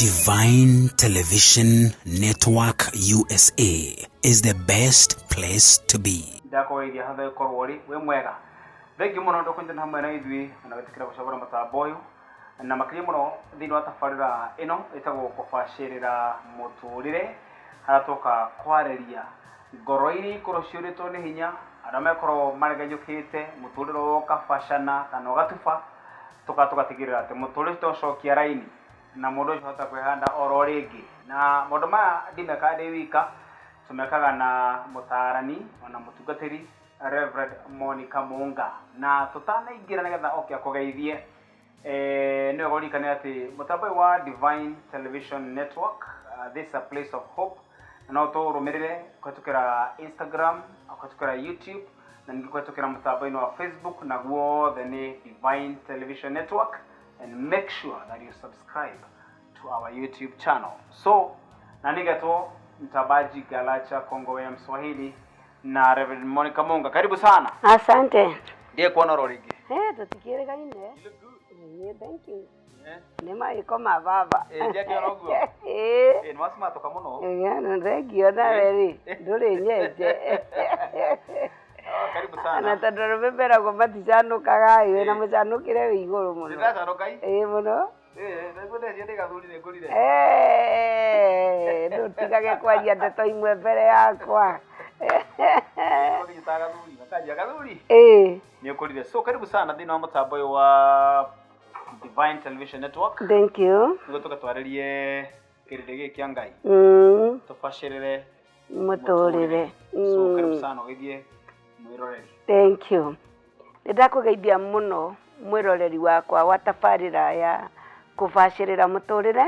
Divine Television Network USA is the best place to be. Ndakũgeithia harĩa ũkorwo ũrĩ wĩ mwega. Thengiũ mũno nĩ kũnyitanĩra hamwe na ithuĩ na gwĩtĩkĩra gũcagũra mũtambo ũyũ na makĩria mũno thĩinĩ wa tabarĩra ĩno ĩtagwo kũbacĩrĩra mũtũrĩre, harĩa twoka kwarĩria ngoro iria ikorwo ciũrĩtwo nĩ hinya, arĩa mekorwo maregenyũkĩte, mũtũrĩre ũkabacana kana ũgatuba, tũka tũgatigĩrĩra atĩ mũtũrĩre ũcio twaũcokia raini na mũndũ ũcio ahota kwĩhanda oro rĩngĩ. Na maũndũ maya ndimekaga ndĩ wika, tũmekaga na mũtaarani ona mũtungatĩri Reverend Monica Munga. Na tũtanaingĩra nĩgetha oke akũgeithie, eh, nĩ wega ũririkane atĩ mũtambo ũyũ wa Divine Television Network, this is a place of hope, na no tũrũmĩrĩre kũhetũkĩra Instagram, kũhetũkĩra YouTube, na ningĩ kũhetũkĩra mũtambo-inĩ wa Facebook, na guothe nĩ Divine Television Network, and make sure that you subscribe to our YouTube channel. So, na nigetwo Mtabaji Galacha Kongo ya Mswahili na Reverend Monica Munga. Karibu sana. Asante. Ndiye kuona ro rĩngĩ. Eh, tũtikĩrĩgaine. Eh, thank you. Nĩ marĩko ma baba. Eh, ndiakĩona ũguo. Eh. Eh, nĩ wacimatoka mũno. Eh, no thengio nawe rĩ, ndũrĩ nyenje. Oh, karibu Na sana. tondũ arũme meragwo maticanũkaga ĩ, wĩna mũcanũkĩre wĩ igũrũ mũno. Ndĩracanũka i. Ĩ mũno. Eh, nĩguo ndeciria ndĩ gathuri nĩ ngũrire. Eh, ndũtigage kwaria ndeto imwe mbere yakwa. Ũgĩta gathuri, gakanjia gathuri. Ĩ, Nĩ ũkũrire. So, karibu sana thĩinĩ wa mũtambo ũyũ wa Divine Television Network. Thank you. Nĩguo tũgatwarĩrie kĩrĩndĩ gĩkĩ kĩa Ngai. Tũbacĩrĩre Mũtũrĩre. So, karibu sana ũgĩthiĩ mwĩroreri. Thank you. Nĩ ndakũgeithia mũno mwĩroreri wakwa wa tabarĩra ya kũbacĩrĩra mũtũrĩre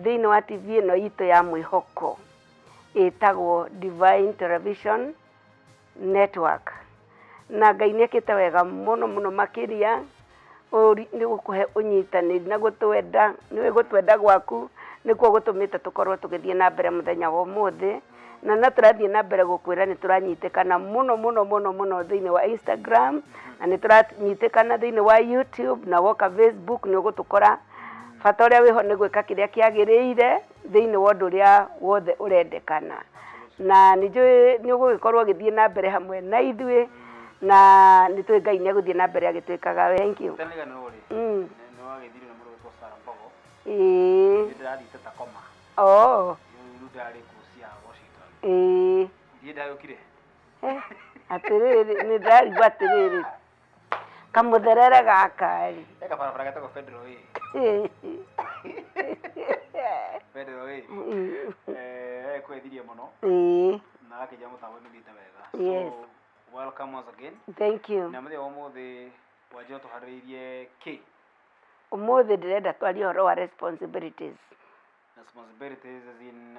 thĩinĩ wa TV ĩno itũ ya mwĩhoko ĩtagwo Divine Television Network. Na Ngai nĩ ekĩte wega mũno mũno makĩria nĩ gũkũhe ũnyitanĩri na gũtwenda, nĩũĩ gũtwenda gwaku nĩkuo gũtũmĩte tũkorwo tũgĩthiĩ na mbere mũthenya wa ũmũthĩ, na no tũrathiĩ na mbere gũkwĩra nĩ tũranyitĩkana mũno mũno mũno mũno thĩinĩ wa Instagram, na nĩ tũranyitĩkana thĩinĩ wa YouTube, na woka Facebook nĩ ũgũtũkora. Bata ũrĩa wĩho nĩ gwĩka kĩrĩa kĩagĩrĩire thĩinĩ wa ũndũ ũrĩa wothe ũrendekana. Na nĩ njũĩ nĩ ũgũgĩkorwo ũgĩthiĩ na mbere hamwe na ithuĩ, na nĩ tũĩ Ngai nĩ egũthiĩ na mbere agĩtwĩkaga. Thank you. Ũtariganĩrwo rĩ, nĩ wagĩthirio nĩ mũndũ ũgwĩtwo Sarah Mbogo. Ĩĩ. Niĩ ndĩrathiĩte Tacoma. Oh. Rĩu ndĩrarĩ kũu Seattle, Washington. Ĩĩ. Ndiĩ ndagĩũkire. Eh, atĩrĩrĩ, nĩ ndĩrarigwo atĩrĩrĩ, kamũtherere gaka rĩ. He kabarabara getagwo Federal Way. Federal Way. Eh, kwethirie mũno. Ĩĩ. Na akĩnjĩra mũtambo nĩ ũthiĩte wega. Yes. So, welcome once again. Thank you. Na mũthenya wa ũmũthĩ wanjia ũtũharĩrĩirie kĩ? Ũmũthĩ ndĩrenda twarie ũhoro wa responsibilities. Responsibilities as in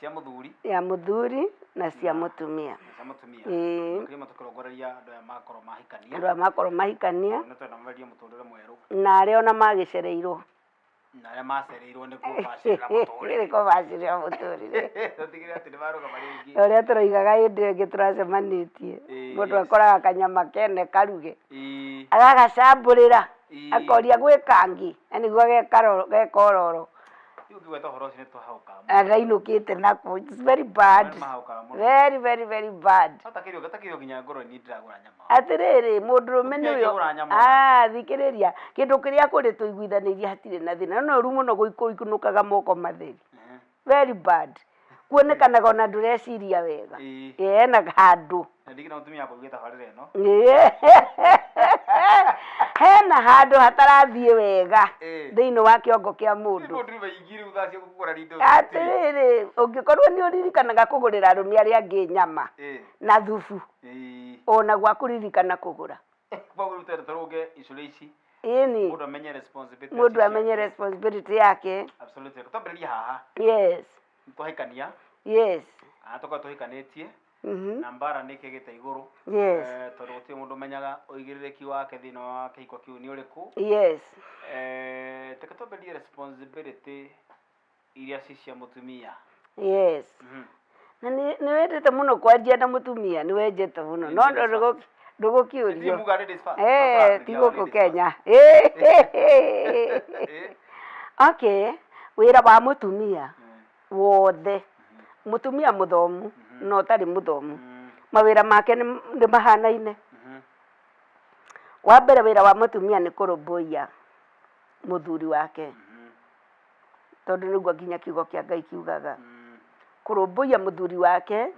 cia mũthuri. Ya mũthuri na cia mũtumia. Na cia mũtumia. Ĩĩ. Makĩria tũkĩrongoreria andũ aya makorwo mahikania. Andũ aya makorwo mahikania. Nĩ twenda magerie mũtũrĩre mwerũ. Na arĩa ona magĩcereirwo. Na arĩa macereirwo nĩ kũbacĩrĩra mũtũrĩre. Nĩ kũbacĩrĩra mũtũrĩre. Tũtigĩrĩre atĩ nĩ marũgama rĩngĩ. Ũrĩa tũroigaga hĩndĩ ĩyo ĩngĩ tũracemanĩtie. Mũndũ akoraga kanyama kene karuge. Agagacambũrĩra. Akoria gwĩ kangĩ. Na nĩguo gekororo. Rĩu ũngĩgweta ũhoro ũcio nĩ tũhahũkaga mũno. Arainũkĩte nako. It's very bad. Nĩ mahahũkaga mũno. Very, very, very bad. No takĩrĩ nginya ngorwo niĩ ndĩragũra nyama. Atĩrĩrĩ, mũndũrũme nĩ Mũtumia ũyũ. akĩgũra nyama. Ah, thikĩrĩria. Kĩndũ kĩrĩa kũrĩ tũiguithanĩirie hatirĩ na thĩna. No ũru mũno gũikunũkaga moko matheri. Very bad. Kuonekanaga ona ndũreciria wega. Ĩĩ hena handũ. Na ndigĩ na mũtumia wakwa augĩte tabarĩra ĩno. Hena handũ hatarathiĩ wega thĩinĩ wa kĩongo kĩa mũndũ. Mũndũ rĩu aingĩ rĩu thaa cia kũgũra indo. Atĩrĩrĩ, ũngĩkorwo nĩ ũririkanaga kũgũrĩra arũme arĩa angĩ nyama na thubu, ona gwaku ririkana kũgũra. Koguo rĩu twenda tũrũnge icũrĩ ici. Ĩni. Mũndũ amenye responsibility. Mũndũ amenye responsibility yake. Absolutely. Twambĩrĩrie haha. Yes. Twahikania. Yes. Kana tũkorwo tũhikanĩtie. Na mbara nĩ ĩkĩgĩte igũrũ. Yes. Tondũ gũtirĩ mũndũ ũmenyaga ũigĩrĩrĩki wake thĩinĩ wa kĩhiko kĩu nĩ ũrĩkũ. Yes. Reke twambĩrĩrie responsibility iria ci cia mũtumia. Yes. Na nĩ nĩ wendete mũno kwanjia na mũtumia, nĩ wenjete mũno. No Ladies first. ndũgũkĩũrio. Ndiĩ muga ladies first. Eh, ti Ladies gũkũ first. Kenya. Okay, Wĩra wa mũtumia wothe, mũtumia mũthomu na ũtarĩ mũthomu, mawĩra make nĩ mahanaine. Wa mbere wĩra wa mũtumia nĩ kũrũmbũiya mũthuri wake, tondũ nĩguo nginya kiugo kĩa Ngai kiugaga. Kũrũmbũiya mũthuri wake,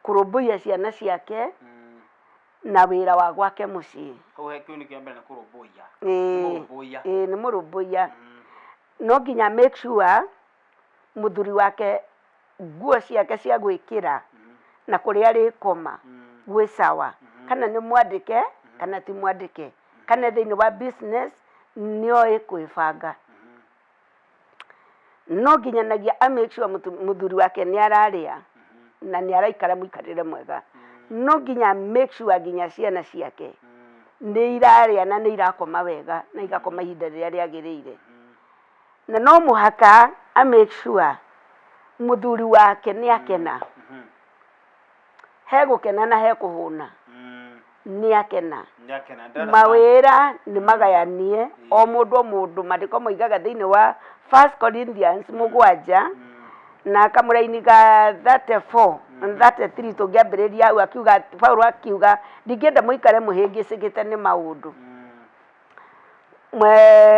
kũrũmbũiya ciana ciake, na wĩra wa gwake mũciĩ. Hau he kĩu nĩ kĩa mbere nĩ kũrũmbũiya. Ĩĩ, Mũrũmbũiya. ĩĩ nĩ mũrũmbũiya. No nginya make sure mũthuri wake nguo ciake cia gwĩkĩra na kũrĩa arĩkoma gwĩ sawa. Kana nĩ mwandĩke kana ti mwandĩke. Kana e thĩinĩ wa business nĩoĩ kwĩbanga. No nginyanagia a make sure mũthuri wake nĩ ararĩa na nĩ araikara mũikarĩre mwega. No nginya a make sure nginya ciana ciake nĩ irarĩa na nĩ irakoma wega na igakoma ihinda rĩrĩa rĩagĩrĩire. Na no mũhaka a make sure mũthuri wake nĩ akena. He gũkena na he kũhũna. Nĩ akena. Nĩakena. Ndĩrenda Mawĩra nĩ magayanie o mũndũ o mũndũ. Maandĩko moigaga thĩinĩ wa First Corinthians mũgwanja na kamũraini ga 34 33 tũngĩambĩrĩria hau akiuga, Paulo akiuga ndingĩenda mũikare mũhĩngĩcĩkĩte nĩ maũndũ.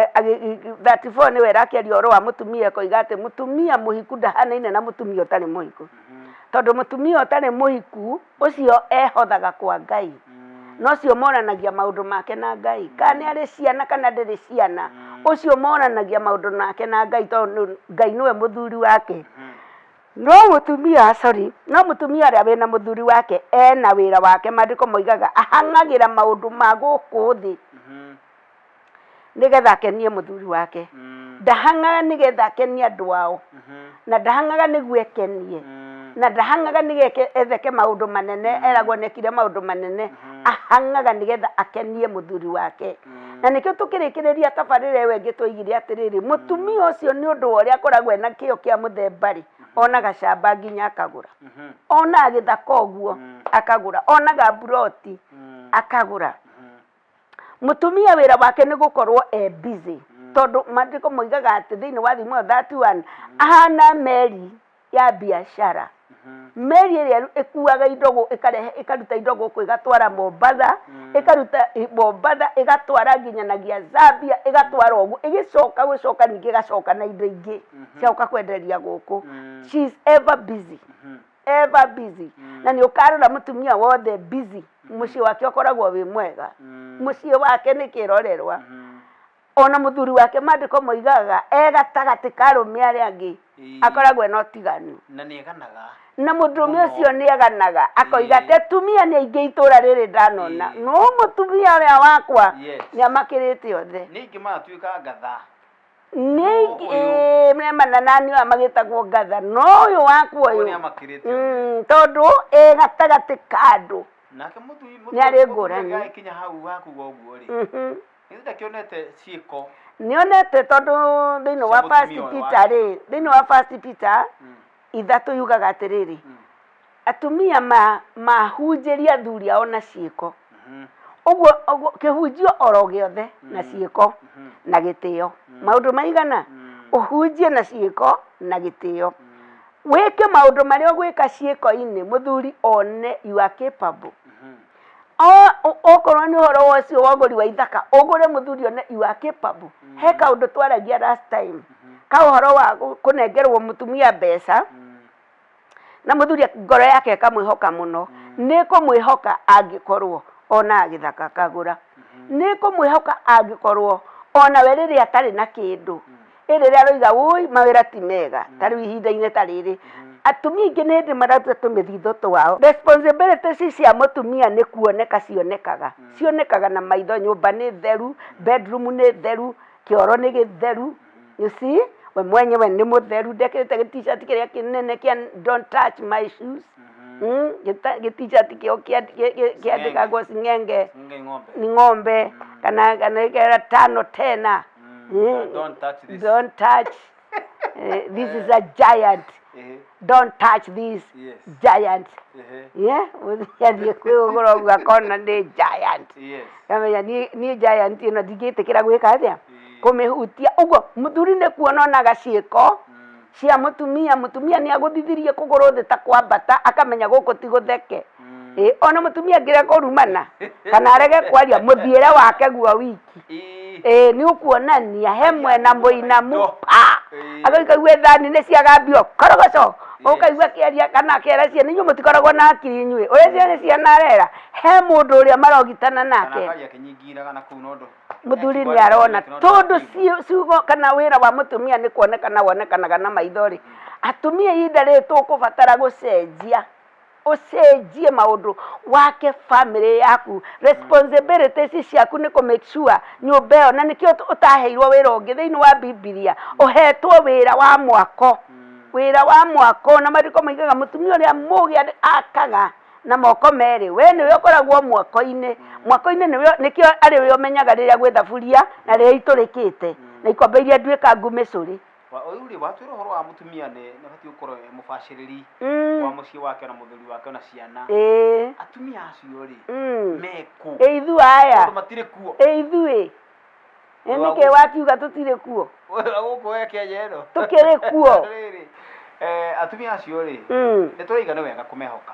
34 nĩwe ĩrakĩaria ũhoro wa mũtumia ĩkoiga atĩ mũtumia mũhiku ndahanaine na mũtumia ũtarĩ mũhiku. Tondũ mũtumia ũtarĩ mũhiku ũcio ehothaga kwa Ngai. Na ũcio monanagia maũndũ make na Ngai. Kana nĩ arĩ ciana kana ndarĩ ciana, ũcio monanagia maũndũ make na Ngai tondũ Ngai nĩwe mũthuri wake. No mũtumia, sorry, no mũtumia ũrĩa wĩna mũthuri wake ena wĩra wake, maandĩko moigaga ahang'agĩra maũndũ ma gũkũ thĩ nĩgetha akenie mũthuri wake. Ndahang'aga nĩgetha akenie andũ ao, na ndahang'aga nĩguo ekenie, na ndahang'aga nĩgetha etheke maũndũ manene, eragwo nĩekire maũndũ manene, ahang'aga nĩgetha akenie mũthuri wake. Na nĩkĩo tũkĩrĩkĩrĩria tabarĩra ĩyo ĩngĩ twoigire atĩrĩrĩ, mũtumia ũcio nĩ ũndũ wa ũrĩa akoragwo ena kĩo kĩa mũthemba rĩ, onaga camba nginya akagũra. Onaga gĩthaka ũguo akagũra, onaga mburoti akagũra. Mũtumia wĩra wake nĩ gũkorwo e busy, tondũ maandĩko moigaga atĩ thĩinĩ wa Thimo 31, ahana meri ya biacara. Meri ĩrĩa ĩkuaga indo ĩkarehe ĩkaruta indo gũkũ ĩgatwara Mombatha, ĩkaruta Mombatha ĩgatwara nginyanagia Zambia, ĩgatwara ũguo, ĩgĩcoka gũcoka ningĩ ĩgacoka na indo ingĩ cia gũka kwenderia gũkũ. She is ever busy, ever busy. Na nĩ ũkarora mũtumia wothe busy, mũciĩ wake ũkoragwo wĩ mwega. Mũciĩ wake nĩ kĩrorerwa. Ona mũthuri wake maandĩko moigaga e gatagatĩ ka arũme arĩa angĩ akoragwo ena ũtiganu. Na nĩ eganaga. Na mũndũrũme ũcio nĩ eganaga akoiga atĩ atumia nĩ aingĩ itũra rĩrĩ ndanona, no mũtumia ũrĩa wakwa nĩ amakĩrĩte othe. Nĩ aingĩ maratuĩka ngatha. Nĩ aingĩ, ĩĩ memana nani aya magĩtagwo ngatha, no ũyũ wakwa ũyũ. Ũyũ nĩ amakĩrĩte othe. Tondũ e gatagatĩ ka andũ. Nake mũthuri Nĩ arĩ ngũrani. agĩkinya hau ha kuga ũguo rĩ, Githĩ ndakĩonete ciĩko Nĩonete tondũ thĩinĩ wa cia First mũtumia ũyũ Peter wake? rĩ, thĩinĩ wa First Peter ithatũ yugaga atĩrĩrĩ, atumia mahunjĩrie athuri ao na ciĩko. Ũguo ũguo kĩhunjio oro gĩothe na ciĩko na gĩtĩo. Maũndũ maigana? Ũhunjie na ciĩko na gĩtĩo. Wĩke maũndũ marĩa ũgwĩka ciĩko-inĩ mũthuri one you are capable. Okorwo nĩ ũhoro wa ũcio wa ũgũri wa ithaka, ũgũre mũthuri one you are capable. He kaũndũ twaragia last time, ka ũhoro wa kũnengerwo mũtumia mbeca, na mũthuri ngoro yake ĩkamwĩhoka mũno. Nĩ ĩkũmwĩhoka angĩkorwo onaga gĩthaka akagũra. Nĩ ĩkũmwĩhoka angĩkorwo onawe rĩrĩa atarĩ na kĩndũ, Ĩ rĩrĩa aroiga wũi mawĩra ti mega ta rĩu ihinda-inĩ ta rĩrĩ atumia aingĩ nĩ hĩndĩ mararuta tũmĩthithũ twao. Responsibilities cia mũtumia nĩ kuoneka cionekaga, cionekaga na maitho, nyũmba nĩ theru, bedroom nĩ theru, kĩoro nĩ gĩtheru, you see, we mwenyewe nĩ mũtheru ndekĩrĩte gĩ t-shirt kĩrĩa kĩnene kĩa don't touch my shoes, gĩ t-shirt kĩo kĩandĩkagwo cing'enge Nĩ ng'ombe. nĩ ng'ombe kana ĩkera tano tena. Don't touch this. Don't touch. This is a giant. Don't touch this giant. Yeah, athiĩ kwĩgũra ũguo akona nĩ giant. Kamenya niĩ giant ĩno ndingĩtĩkĩra gwĩka atĩa? Kũmĩhutia ũguo mũthuri nĩ kuona onaga ciĩko cia mũtumia. Mũtumia nĩ agũthithirie kũgũrũ thĩ ta kwambata, akamenya gũkũ ti gũtheke. Ĩ, ona mũtumia angĩrega kũrumana kana arege kwaria, mũthiĩre wake guo wiki ĩ nĩ ũkuonania he mwena mũinamu pa. Akaigua thani nĩ ciagambio korogoco, ũkaigua akĩaria kana akĩra ciana, inyuĩ mũtikoragwo na akiri inyuĩ, ũrĩa ciana ciana arera he mũndũ ũrĩa marogitana Kana nake. Akaria akĩnyingiraga na kũu nondo. Mũthuri nĩ arona tondũ ciugo kana wĩra wa mũtumia nĩ kuonekana wonekanaga na maitho rĩ. Atumia, ihinda rĩrĩ tũkũbatara gũcenjia, ũcenjie maũndũ wake family yaku. Responsibilities ciaku nĩ kũ make sure nyũmba ĩyo, na nĩkĩo ũtaheirwo wĩra ũngĩ thĩinĩ wa Bibilia, ũhetwo wĩra wa mwako, wĩra wa mwako. Na maandĩko moigaga mũtumia ũrĩa mũgĩ akaga na moko merĩ. We nĩwe ũkoragwo mwako-inĩ, mwako-inĩ nĩwe, nĩkĩo arĩ we ũmenyaga rĩrĩa gwĩ thaburia na rĩrĩa itũrĩkĩte na ikombe iria nduĩkangu mĩcũrĩ. Rĩu rĩ, watwĩra ũhoro wa mũtumia nĩ abatiĩ gũkorwo e mũbacĩrĩri wa mũciĩ wake na mũthuri wake na ciana. Atumia acio rĩ, mekũ? Ĩ ithuĩ aya? Tondũ matirĩ kuo. Ĩ ithuĩ? Ĩ nĩkĩ wakiuga tũtirĩ kuo? Gũkũ we Kenya ĩno. Tũkĩrĩ kuo. Rĩrĩ, atumia acio rĩ, nĩ tũraiga nĩ wega kũmehoka.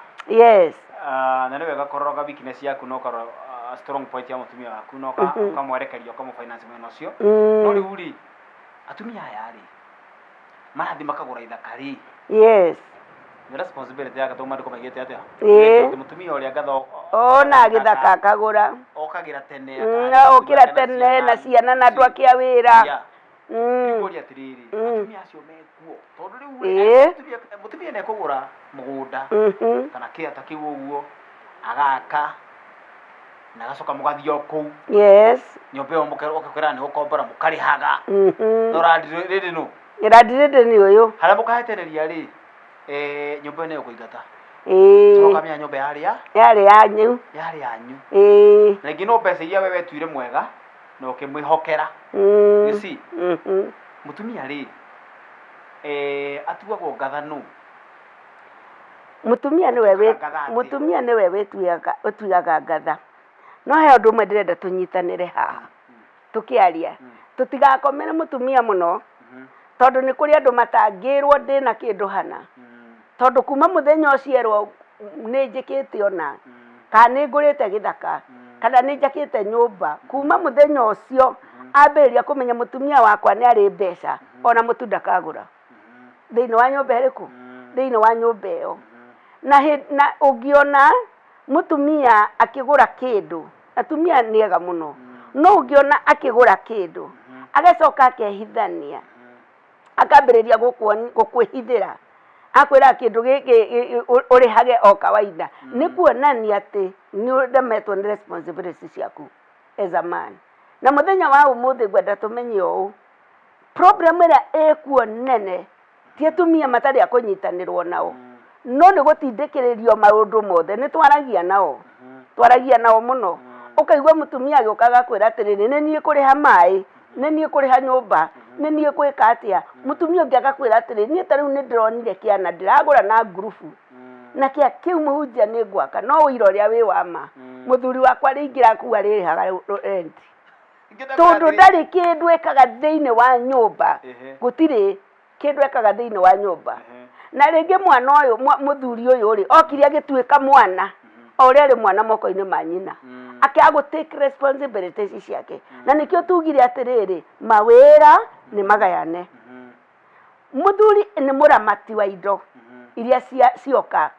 Ah, na nĩ wega kũroraga weakness yaku na ũkarora strong point ya mũtumia waku na ũkamwerekeria, ũkamũfinance mwena ũcio. No rĩu rĩ, atumia aya rĩ, marathiĩ makagũra ithaka rĩ, nĩ responsibility yake tondũ maandĩko maigĩte atĩa? Atĩ mũtumia ũrĩa ngatha Ona gĩthaka akagũra. Okagĩra tene. Okĩra tene na ciana na andũ ake a wĩra. Ngũria atĩrĩrĩ, atumia acio mekuo? Tondũ rĩu rĩ, mũtumia nĩ ekũgũra mũgũnda kana kĩata kĩu ũguo, agaka na agacoka mũgathiĩ o kũu nyũmba ĩyo, ũgakora nĩ gũkombora mũkarĩhaga. No rĩrĩ nũ? Landlady nĩ ũyũ. Harĩa mũkahetereria rĩ, nyũmba ĩyo nĩ ĩgũkũingata. Tondũ ũkamenya nyũmba yarĩ ya Yarĩ yanyu. Yarĩ yanyu. Na rĩngĩ no mbeca iria we wetuire mwega na ũkĩmwĩhokera. You see? Mũtumia rĩ, atuagwo ngatha nũ? Mũtumia nĩwe wĩ Atuaga ngatha atĩa? Mũtumia nĩwe wĩtuaga, ũtuaga ngatha. No he ũndũ ũmwe ndĩrenda tũnyitanĩre haha tũkĩaria. Tũtigakomere mũtumia mũno, tondũ nĩ kũrĩ andũ matangĩrwo ndĩna kĩndũ hana. Tondũ kuma mũthenya ũcio erwo nĩ njĩkĩte ũna, kana nĩ ngũrĩte gĩthaka, kana nĩ njakĩte nyũmba, kuma mũthenya ũcio ambĩrĩria kũmenya mũtumia wakwa nĩ arĩ mbeca, ona mũtu ndakagũra. Thĩinĩ wa nyũmba ĩrĩkũ? Thĩinĩ wa nyũmba ĩyo. Na ũngĩona mũtumia akĩgũra kĩndũ, atumia nĩ ega mũno, no ũngĩona akĩgũra kĩndũ agacoka akehithania, akambĩrĩria gũkwĩhithĩra, akwĩra kĩndũ gĩkĩ ũrĩhage o kawaida, nĩ kuonania atĩ nĩ ũremetwo nĩ responsibility ciaku as a man. Na mũthenya wa ũmũthĩ ngwenda tũmenye ũũ, problem ĩrĩa ĩkuo nene ti atumia matarĩ a kũnyitanĩrwo nao, no nĩ gũtindĩkĩrĩrio maũndũ mothe. Nĩ twaragia nao, twaragia nao mũno. Ũkaigua mũtumia agĩũka agakwĩra atĩrĩrĩ, nĩ niĩ kũrĩha maĩ, nĩ niĩ kũrĩha nyũmba, nĩ niĩ gwĩka atĩa. Mũtumia ũngĩ agakwĩra atĩrĩrĩ, niĩ ta rĩu nĩ ndĩronire kĩana ndĩragũra na ngurubu, na kĩa kĩu mũhunjia nĩ ngwaka, no ũira ũrĩa wĩ wa ma, mũthuri wakwa rĩingĩra kũu arĩrĩhaga rent, tondũ ndarĩ kĩndũ ekaga thĩinĩ wa nyũmba. Gũtirĩ kĩndũ ekaga thĩinĩ wa nyũmba. Na rĩngĩ mwana ũyũ, mũthuri ũyũ rĩ, okire agĩtuĩka mwana o ũrĩa arĩ mwana moko-inĩ ma nyina, akĩaga gũ take responsibilities ciake. Na nĩkĩo tugire atĩrĩrĩ, mawĩra nĩ magayane. Mũthuri nĩ mũramati wa indo iria cioka,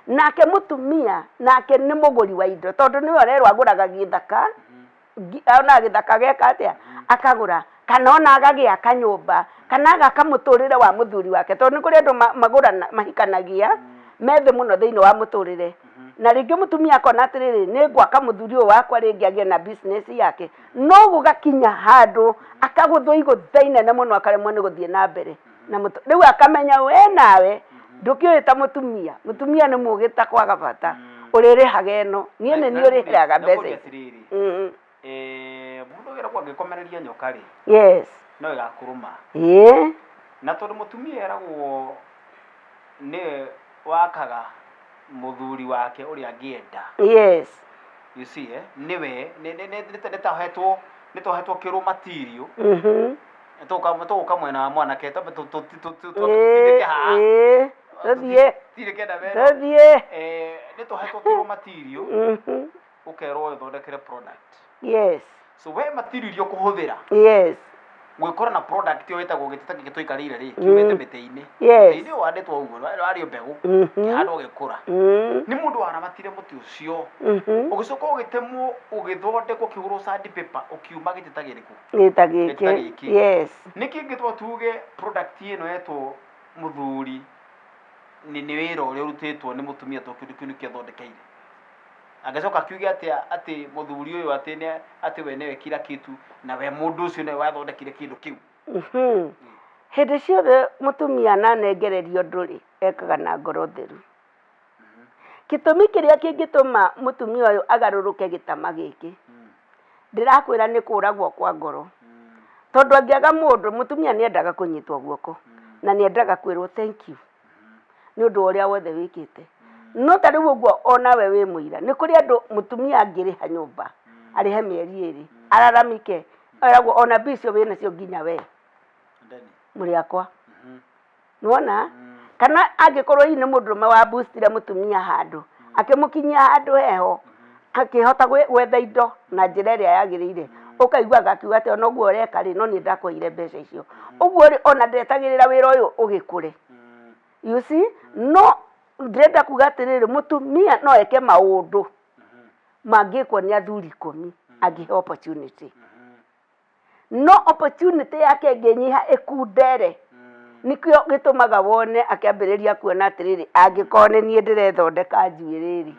nake mũtumia nake nĩ mũgũri wa indo, tondũ nĩwe ũrerwo agũraga gĩthaka, ona gĩthaka geka atĩa, akagũra, kana ona agagĩaka nyũmba, kana agaka mũtũrĩre wa mũthuri wake, tondũ nĩ kũrĩ andũ magũrana, mahikanagia me thĩ mũno thĩinĩ wa mũtũrĩre. Na rĩngĩ mũtumia akona atĩrĩrĩ, nĩ ngwaka mũthuri ũyũ wakwa rĩngĩ agĩe na business yake, no gũgakinya handũ akagũthwo igũtha inene mũno, akaremwo nĩ gũthiĩ na mbere na rĩu akamenya we nawe ndũkĩũĩ ta mũtumia, mũtumia nĩ mũgĩ ta kwaga bata, ũrĩrĩhaga ĩno, niĩ nĩ niĩ ũrĩheaga mbeca ici. Atĩrĩrĩ, mũndũ eragwo angĩkomereria nyoka rĩ, no ĩgakũrũma. Na tondũ mũtumia eragwo nĩwe wakaga mũthuri wake ũrĩa angĩenda. You see, eh? Nĩwe nĩ ta ũhetwo Nĩ twahetwo kĩrũ material. Nĩ tũgũka mwena wa mwanake, twambe tũtindĩke haha. Ĩĩ, tũthiĩ. Tindĩke ndaba ĩno. Tũthiĩ. Nĩ twahetwo kĩrũ material, ũkerwo ũthondekere product. So we material iria ũkũhũthĩra, gwĩkora na product ĩyo ĩtagwo gĩtĩ ta gĩkĩ tũikarĩire rĩ, kiumĩte mĩtĩ-inĩ. Mĩtĩ-inĩ ũyũ wandĩtwo ũguo, warĩ mbegũ, kĩhandwo gĩkũra. Nĩ mũndũ waramatire mũtĩ ũcio, ũgĩcoka ũgĩtemwo, ũgĩthondekwo, ũkĩhũrwo sandpaper, ũkiuma gĩtĩ ta gĩrĩkũ? Gĩta Gĩtĩ ta gĩkĩ. Gĩkĩ. Nĩkĩ kĩngĩtũma tuge product ĩno yetwo mũthuri nĩ wĩra ũrĩa ũrutĩtwo nĩ mũtumia, to kĩndũ kĩu nĩkĩo athondekeire? Angĩcoka akiuge atĩa atĩ mũthuri ũyũ atĩ nĩ atĩ we nĩwe kila kitu, na we mũndũ ũcio nĩwe wathondekire kĩndũ kĩu? Hĩndĩ ciothe mũtumia ananengererio ũndũ rĩ, ekaga na ngoro theru. Gĩtũmi kĩrĩa kĩngĩtũma mũtumia ũyũ agarũrũke gĩtama gĩkĩ, ndĩrakwĩra nĩ kũragwo kwa ngoro. Tondũ angĩaga mũndũ, mũtumia nĩ endaga kũnyitwo guoko na nĩ endaga kwĩrwo thank you nĩ ũndũ wa ũrĩa wothe wĩkĩte. No ta rĩu ũguo onawe wĩ mũira, nĩ kũrĩ andũ mũtumia angĩrĩha nyũmba, arĩhe mĩeri 2, araramike, eragwo ona mbia icio wĩnacio nginya we mũrĩ akwa. Nĩwona? Kana angĩkorwo hihi nĩ mũndũrũme wa boostire mũtumia handũ, akĩmũkinyia handũ heho, akĩhota gwetha indo na njĩra ĩrĩa yagĩrĩire, ũkaigua akiuga atĩ ona ũguo ũreka rĩ, no niĩ ndakũheire mbeca icio. Ũguo rĩ, ona ndetagĩrĩra wĩra ũyũ ũgĩkũre. You see? No ndĩrenda kuga atĩrĩrĩ, mũtumia no eke maũndũ mangĩkwo nĩ athuri 10 angĩheo opportunity. No opportunity yake ĩngĩnyiha ĩkundere, nĩkĩo gĩtũmaga wone akĩambĩrĩria kuona atĩrĩrĩ, angĩkorwo nĩ niĩ ndĩrethondeka njuĩrĩ rĩ,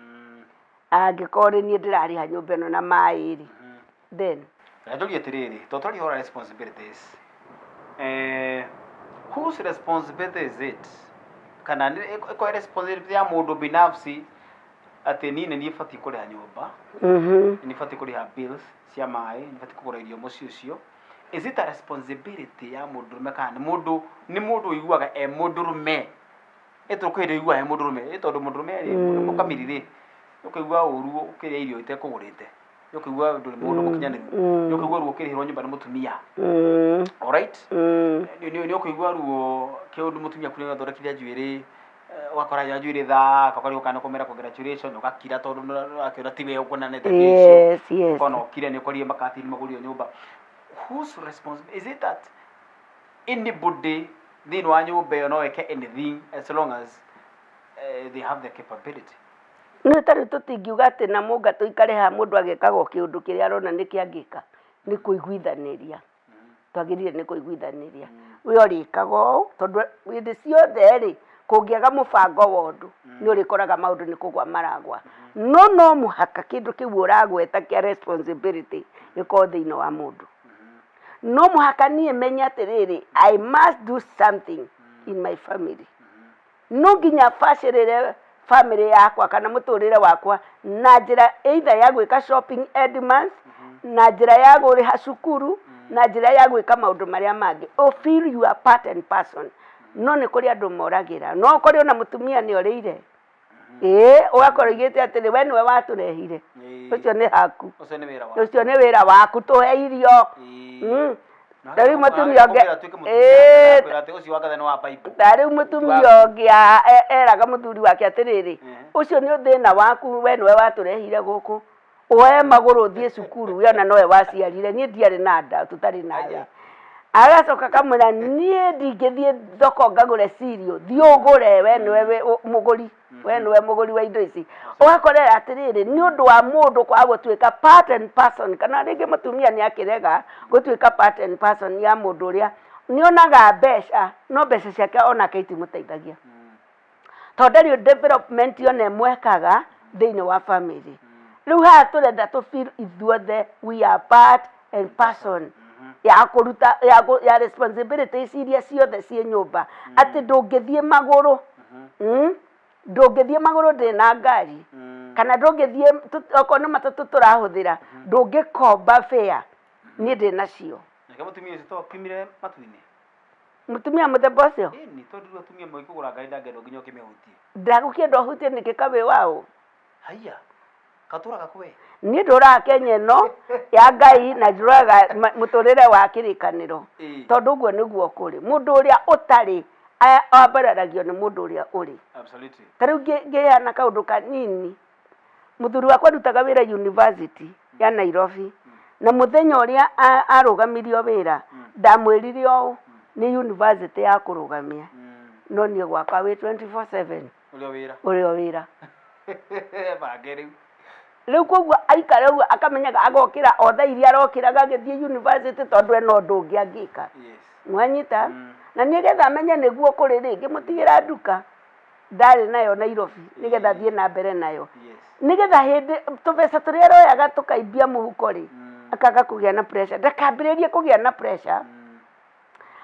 angĩkorwo nĩ niĩ ndĩrarĩha nyũmba ĩno na maĩ rĩ, then Reke njũrie atĩrĩrĩ, to twaria ũhoro wa responsibilities, whose responsibility is it? Kana ĩkorwo responsibility ya mũndũ binafsi atĩ niĩ nĩ niĩ batiĩ kũrĩha nyũmba, nĩ niĩ batiĩ kũrĩha bills cia maĩ, nĩ batiĩ kũgũra irio mũciĩ ũcio. Is it a responsibility ya mũndũrũme kana nĩ mũndũ ũiguaga e mũndũrũme? Ĩ tondũ kwĩ hĩndĩ ũiguaga e mũndũrũme, ĩ tondũ mũndũrũme rĩ, mũkamiri rĩ, ũkaigua ũru ũkĩrĩa irio itekũgũrĩte, nĩ ũkũigua ndũrĩ mũndũ mũkinyanĩru, nĩ ũkũigua ruo ũkĩrĩhĩrwo nyũmba nĩ mũtumia. Alright? Nĩ ũkũigua ruo kĩũndũ mũtumia kũrĩa athondekire njuĩrĩ, ũgakora ya njuĩrĩ thaka, ũkarigwo kana nĩ kũmera congratulation, ũgakira tondũ nĩ ũrakĩona tiwe ũkũnanĩte mbia icio. Ũkona ũkire nĩ ũkorire makatini magũrire nyũmba. Whose responsibility is it that anybody thĩinĩ wa nyũmba ĩyo no eke anything as long as they have the capability? Nĩ ta rĩu tũtingiuga atĩ na mũnga tũikare haha mũndũ agekaga o kĩũndũ kĩrĩa arona nĩkĩo angĩka, nĩ kũiguithanĩria. Twagĩrĩire nĩ kũiguithanĩria. We ũrĩkaga ũũ, tondũ hĩndĩ ciothe rĩ, kũngĩaga mũbango wa ũndũ, nĩ ũrĩkoraga maũndũ nĩ kũgwa maragwa. No no mũhaka kĩndũ kĩu ũragweta kĩa responsibility gĩkorwo thĩinĩ wa mũndũ. No mũhaka niĩ menye atĩrĩrĩ, I must do something in my family. No nginya bacĩrĩre family yakwa kana mũtũrĩre wakwa na njĩra either ya gwĩka shopping end month, na njĩra ya kũrĩha cukuru, na njĩra ya gwĩka maũndũ marĩa mangĩ. O feel you are part and person. No nĩ kũrĩ andũ moragĩra. No ũkore ona mũtumia nĩ orĩire. Ĩĩ, ũgakorwo oigĩte atĩrĩ, we nĩwe watũrehire. Ũcio nĩ haku. Ũcio nĩ wĩra waku. Ũcio nĩ wĩra waku, tũhe irio. Ta rĩu mũtumia ũngĩ, ĩĩ, Ũcio wa Ngatha nĩ wa Bible. Ta rĩu mũtumia ũngĩ eraga mũthuri wake atĩrĩrĩ, ũcio nĩ thĩna waku, we nĩwe watũrehire gũkũ, woe magũrũ ũthiĩ cukuru, we ona nowe waciarire, niĩ ndiarĩ na nda tũtarĩ nawe. Agacoka akamwĩra, niĩ ndingĩthiĩ thoko ngagũre cereal, thiĩ ũgũre, we nĩwe mũgũri, we nĩwe mũgũri wa indo ici. Ũgakorera atĩrĩrĩ, nĩ ũndũ wa mũndũ kwaga gũtuĩka part and person, kana rĩngĩ mũtumia nĩ akĩrega gũtuĩka part and person ya mũndũ ũrĩa nĩ onaga mbeca, no mbeca ciake onake itimũteithagia. Tondũ ndarĩ development ona ĩmwe ekaga thĩinĩ wa family. Rĩu haha tũrenda tũ feel ithuothe we are part and person ya kũruta ya responsibilities iria ciothe ciĩ nyũmba, atĩ ndũngĩthiĩ magũrũ, Ndũngĩthiĩ magũrũ ndĩ na ngari, kana ndũngĩthiĩ okorwo nĩ matatũ tũrahũthĩra, ndũngĩkomba fare niĩ ndĩ nacio. Nake mũtumia ũcio to akiumire matu-inĩ. Mũtumia mũthemba ũcio? Ĩni, tondũ rĩu atumia magĩkũgũra ngari ndangĩenda nginya ũkĩmĩhutie. Ndagũkĩenda ũhutie nĩkĩ, ka wĩ waũ? Haiya. Katũraga kwe. Niĩ ndũraga Kenya ĩno ya Ngai na njũraga mũtũrĩre wa kĩrĩkanĩro. Tondũ ũguo nĩguo kũrĩ. Mũndũ ũrĩa ũtarĩ ambararagio nĩ mũndũ ũrĩa ũrĩ. Absolutely. Ta rĩu ngĩheana kaũndũ kanini, mũthuri wakwa arutaga wĩra university ya Nairobi, na mũthenya ũrĩa arũgamirio wĩra, ndamwĩrire ũũ, nĩ university ya kũrũgamia, no niĩ gwakwa wĩ 24/7. Ũrĩ o wĩra. Ũrĩ o wĩra. Bange rĩu. Rĩu koguo aikara ũguo akamenyaga agokĩra o thaa iria arokĩraga agĩthiĩ university tondũ ena ũndũ ũngĩ angĩka. Yes. Nĩwanyita? Na nĩgetha amenye nĩguo kũrĩ rĩ, ngĩmũtigĩra nduka ndarĩ nayo Nairobi nĩgetha athiĩ na mbere nayo. Yes. Nĩgetha hĩndĩ tũbeca tũrĩa aroyaga tũkaimbia mũhuko rĩ, akaga kũgĩa na pressure. Ndakambĩrĩrie kũgĩa na pressure.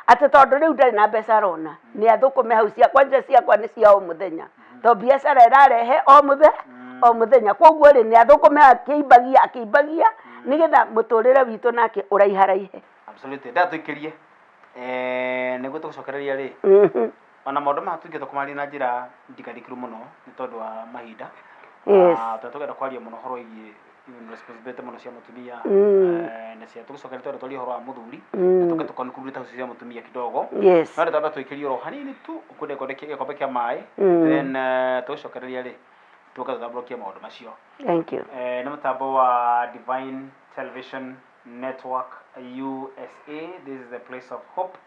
Atĩ tondũ rĩu ndarĩ na mbeca arona, nĩ athũkũme hau cia kwanja ciakwa nĩ cia o mũthenya, tondũ biacara ĩrarehe o mũthe o mũthenya, koguo rĩ nĩ athũkũme akĩimbagia akĩimbagia nĩgetha mũtũrĩre witũ nake ũraiharaihe. Absolutely. Ndatũikĩrie eh, nĩguo tũgũcokereria rĩ ona maũndũ maya tũingĩhota kũmaria na njĩra ndikandikĩru mũno nĩ tondũ wa mahinda. Ah, tondũ tũngĩenda kwaria mũno ũhoro wĩgiĩ even responsibility mũno cia mũtumia eh, na cia tũgĩcokeria twenda twarie ũhoro wa mũthuri na tũke tũconclude ta cia mũtumia kidogo. No rĩ twambe tũikĩrie oro hanini tu ũkwenda gĩkombe kĩa maĩ then eh, tũgĩcokereria rĩ tũke tũtambũrũkie maũndũ macio. Thank you. Eh, nĩ mũtambo wa Divine Television Network USA. This is the place of hope.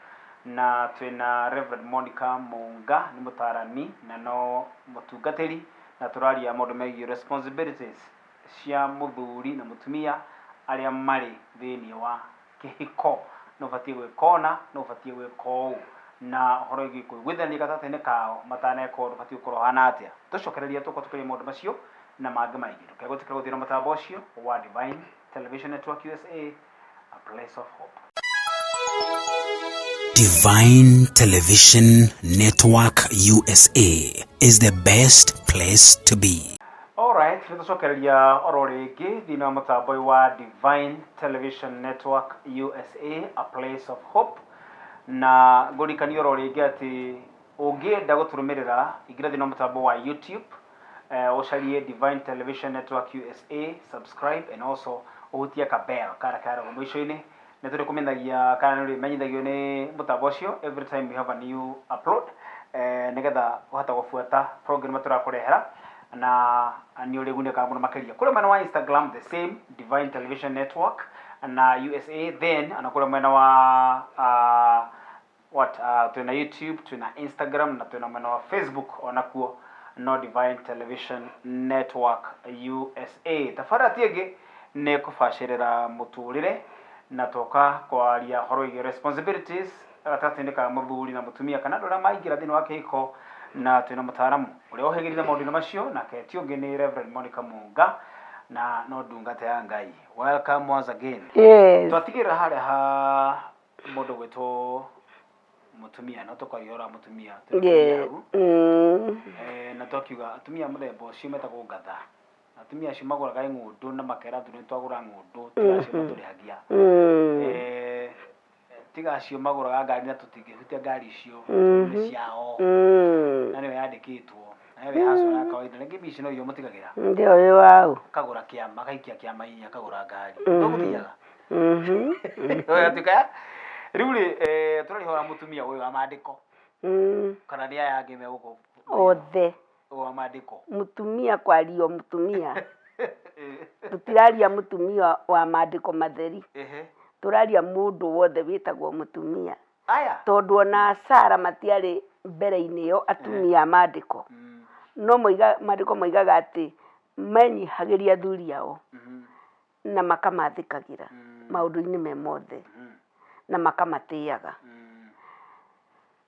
Na twĩna Reverend Monica Munga, nĩ mũtarani na no mũtungatĩri, na tũraria maũndũ megiĩ responsibilities cia mũthuri na mũtumia arĩa marĩ thĩinĩ wa kĩhiko. Nũ ũbatiĩ gwĩka ũna, nũ ũbatiĩ gwĩka ũũ, na ũhoro wĩgiĩ kũiguithania gatagatĩ-inĩ kao mataneka ũndũ ũbatiĩ gũkorwo ũhana atĩa. Tũcokereria tũkorwo tũkĩaria maũndũ macio na mangĩ maingĩ. Ndũkae gũtĩkĩra gũthiĩ na mũtambo ũcio wa Divine Television Network USA, a place of hope. Divine Television Network USA is the best place to be. Alright, nĩ tũcokereria oro rĩngĩ thĩinĩ wa mũtambo wa Divine Television Network USA, a place of hope. Na ngũririkanie oro rĩngĩ atĩ ũngĩenda gũtũrũmĩrĩra, ingĩra thĩinĩ wa mũtambo wa YouTube, ũcarie Divine Television Network USA, subscribe and also ũhutie ka bell karĩa karagwo mũico-inĩ nĩ tũrĩ kũmenyithagia kana nĩ ũrĩmenyithagio nĩ mũtambo ũcio every time we have a new upload nĩgetha ũhote gũbuata program ĩrĩa tũrakũrehera na nĩ ũrĩgunĩkaga mũno makĩria. Kũrĩa mwena wa Instagram the same Divine Television Network na USA, then ona kũrĩa mwena wa what twĩna YouTube, twĩna Instagram na twĩna mwena wa Facebook onakuo no Divine Television Network USA. Tabarĩra ti ĩngĩ nĩ kũbacĩrĩra mũtũrĩre na twoka kwaria ũhoro wĩgiĩ responsibilities gatagatĩ-inĩ ka mũthuri na mũtumia kana andũ arĩa maingĩra thĩinĩ wa kĩhiko, na twĩna mũtaaramu ũrĩa ũhĩgĩrĩire maũndũ-inĩ macio, nake ti ũngĩ nĩ Reverend Monica Munga na no ndungata ya Ngai. Welcome once again. Yes. Twatigĩrĩra harĩa ha mũndũ gwĩtwo mũtumia no tũkaria ũhoro wa mũtumia tũrĩkĩrĩrie hau. Na twakiuga atumia a mũthemba ũcio metagwo ngatha. Atumia acio magũraga ng'ũndũ na makera andũ nĩ twagũra ng'ũndũ tiga acio matũrĩhagia. Tiga acio magũraga ngari na tũtingĩhutia ngari icio tondũ nĩ ciao. Na nĩyo yandĩkĩtwo. Na nĩyo haco ya kawaida. Rĩngĩ mbia icio no irio mũtigagĩra. Ndio ũyũ wau. Akagũra kĩama, akaikia kĩama-inĩ akagũra ngari. Ndũgũthiaga. Ũgatuĩka rĩu rĩ tũraria ũhoro wa mũtumia ũyũ wa mandĩko. Kana nĩ aya angĩ me gũkũ? Othe. Ũyũ wa mandĩko. Mũtumia kwario mũtumia. Tũtiraria mũtumia wa mandĩko matheri. Tũraria mũndũ wothe wĩtagwo mũtumia. Aya. Tondũ ona Sara matiarĩ mbere-inĩ ĩyo atumia a mandĩko. No moiga, mandĩko moigaga atĩ menyihagĩria athuri ao. Na makamathĩkagĩra maũndũ-inĩ me mothe na makamatĩaga.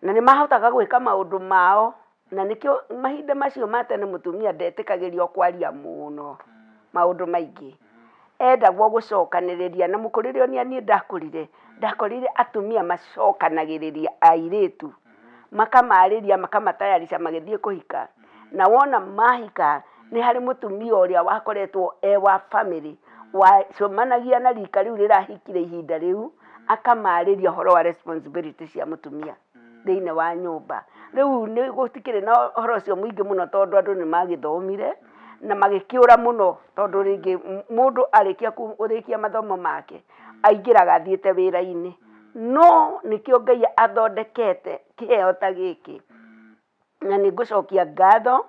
Na nĩ mahotaga gwĩka maũndũ mao, na nĩkĩo mahinda macio ma tene mũtumia ndetĩkagĩrio kwaria mũno maũndũ maingĩ. Endagwo gũcokanĩrĩria, na mũkũrĩre ũrĩa niĩ ndakũrire, ndakorire atumia macokanagĩrĩria airĩtu, makamarĩria makamatayarisha magĩthiĩ kũhika. Na wona mahika, nĩ harĩ mũtumia ũrĩa wakoretwo e wa family, wacemanagia na rika rĩu rĩrahikire ihinda rĩu, akamarĩria ũhoro wa responsibility cia mũtumia thĩinĩ wa nyũmba. Rĩu nĩ gũtikĩrĩ na ũhoro ũcio mũingĩ mũno tondũ andũ nĩ magĩthomire, Na magĩkĩũra mũno tondũ rĩngĩ mũndũ arĩkia kũrĩkia mathomo make aingĩraga athiĩte wĩra-inĩ. No nĩkĩo Ngai athondekete kĩheo ta gĩkĩ. Na nĩ ngũcokia ngatho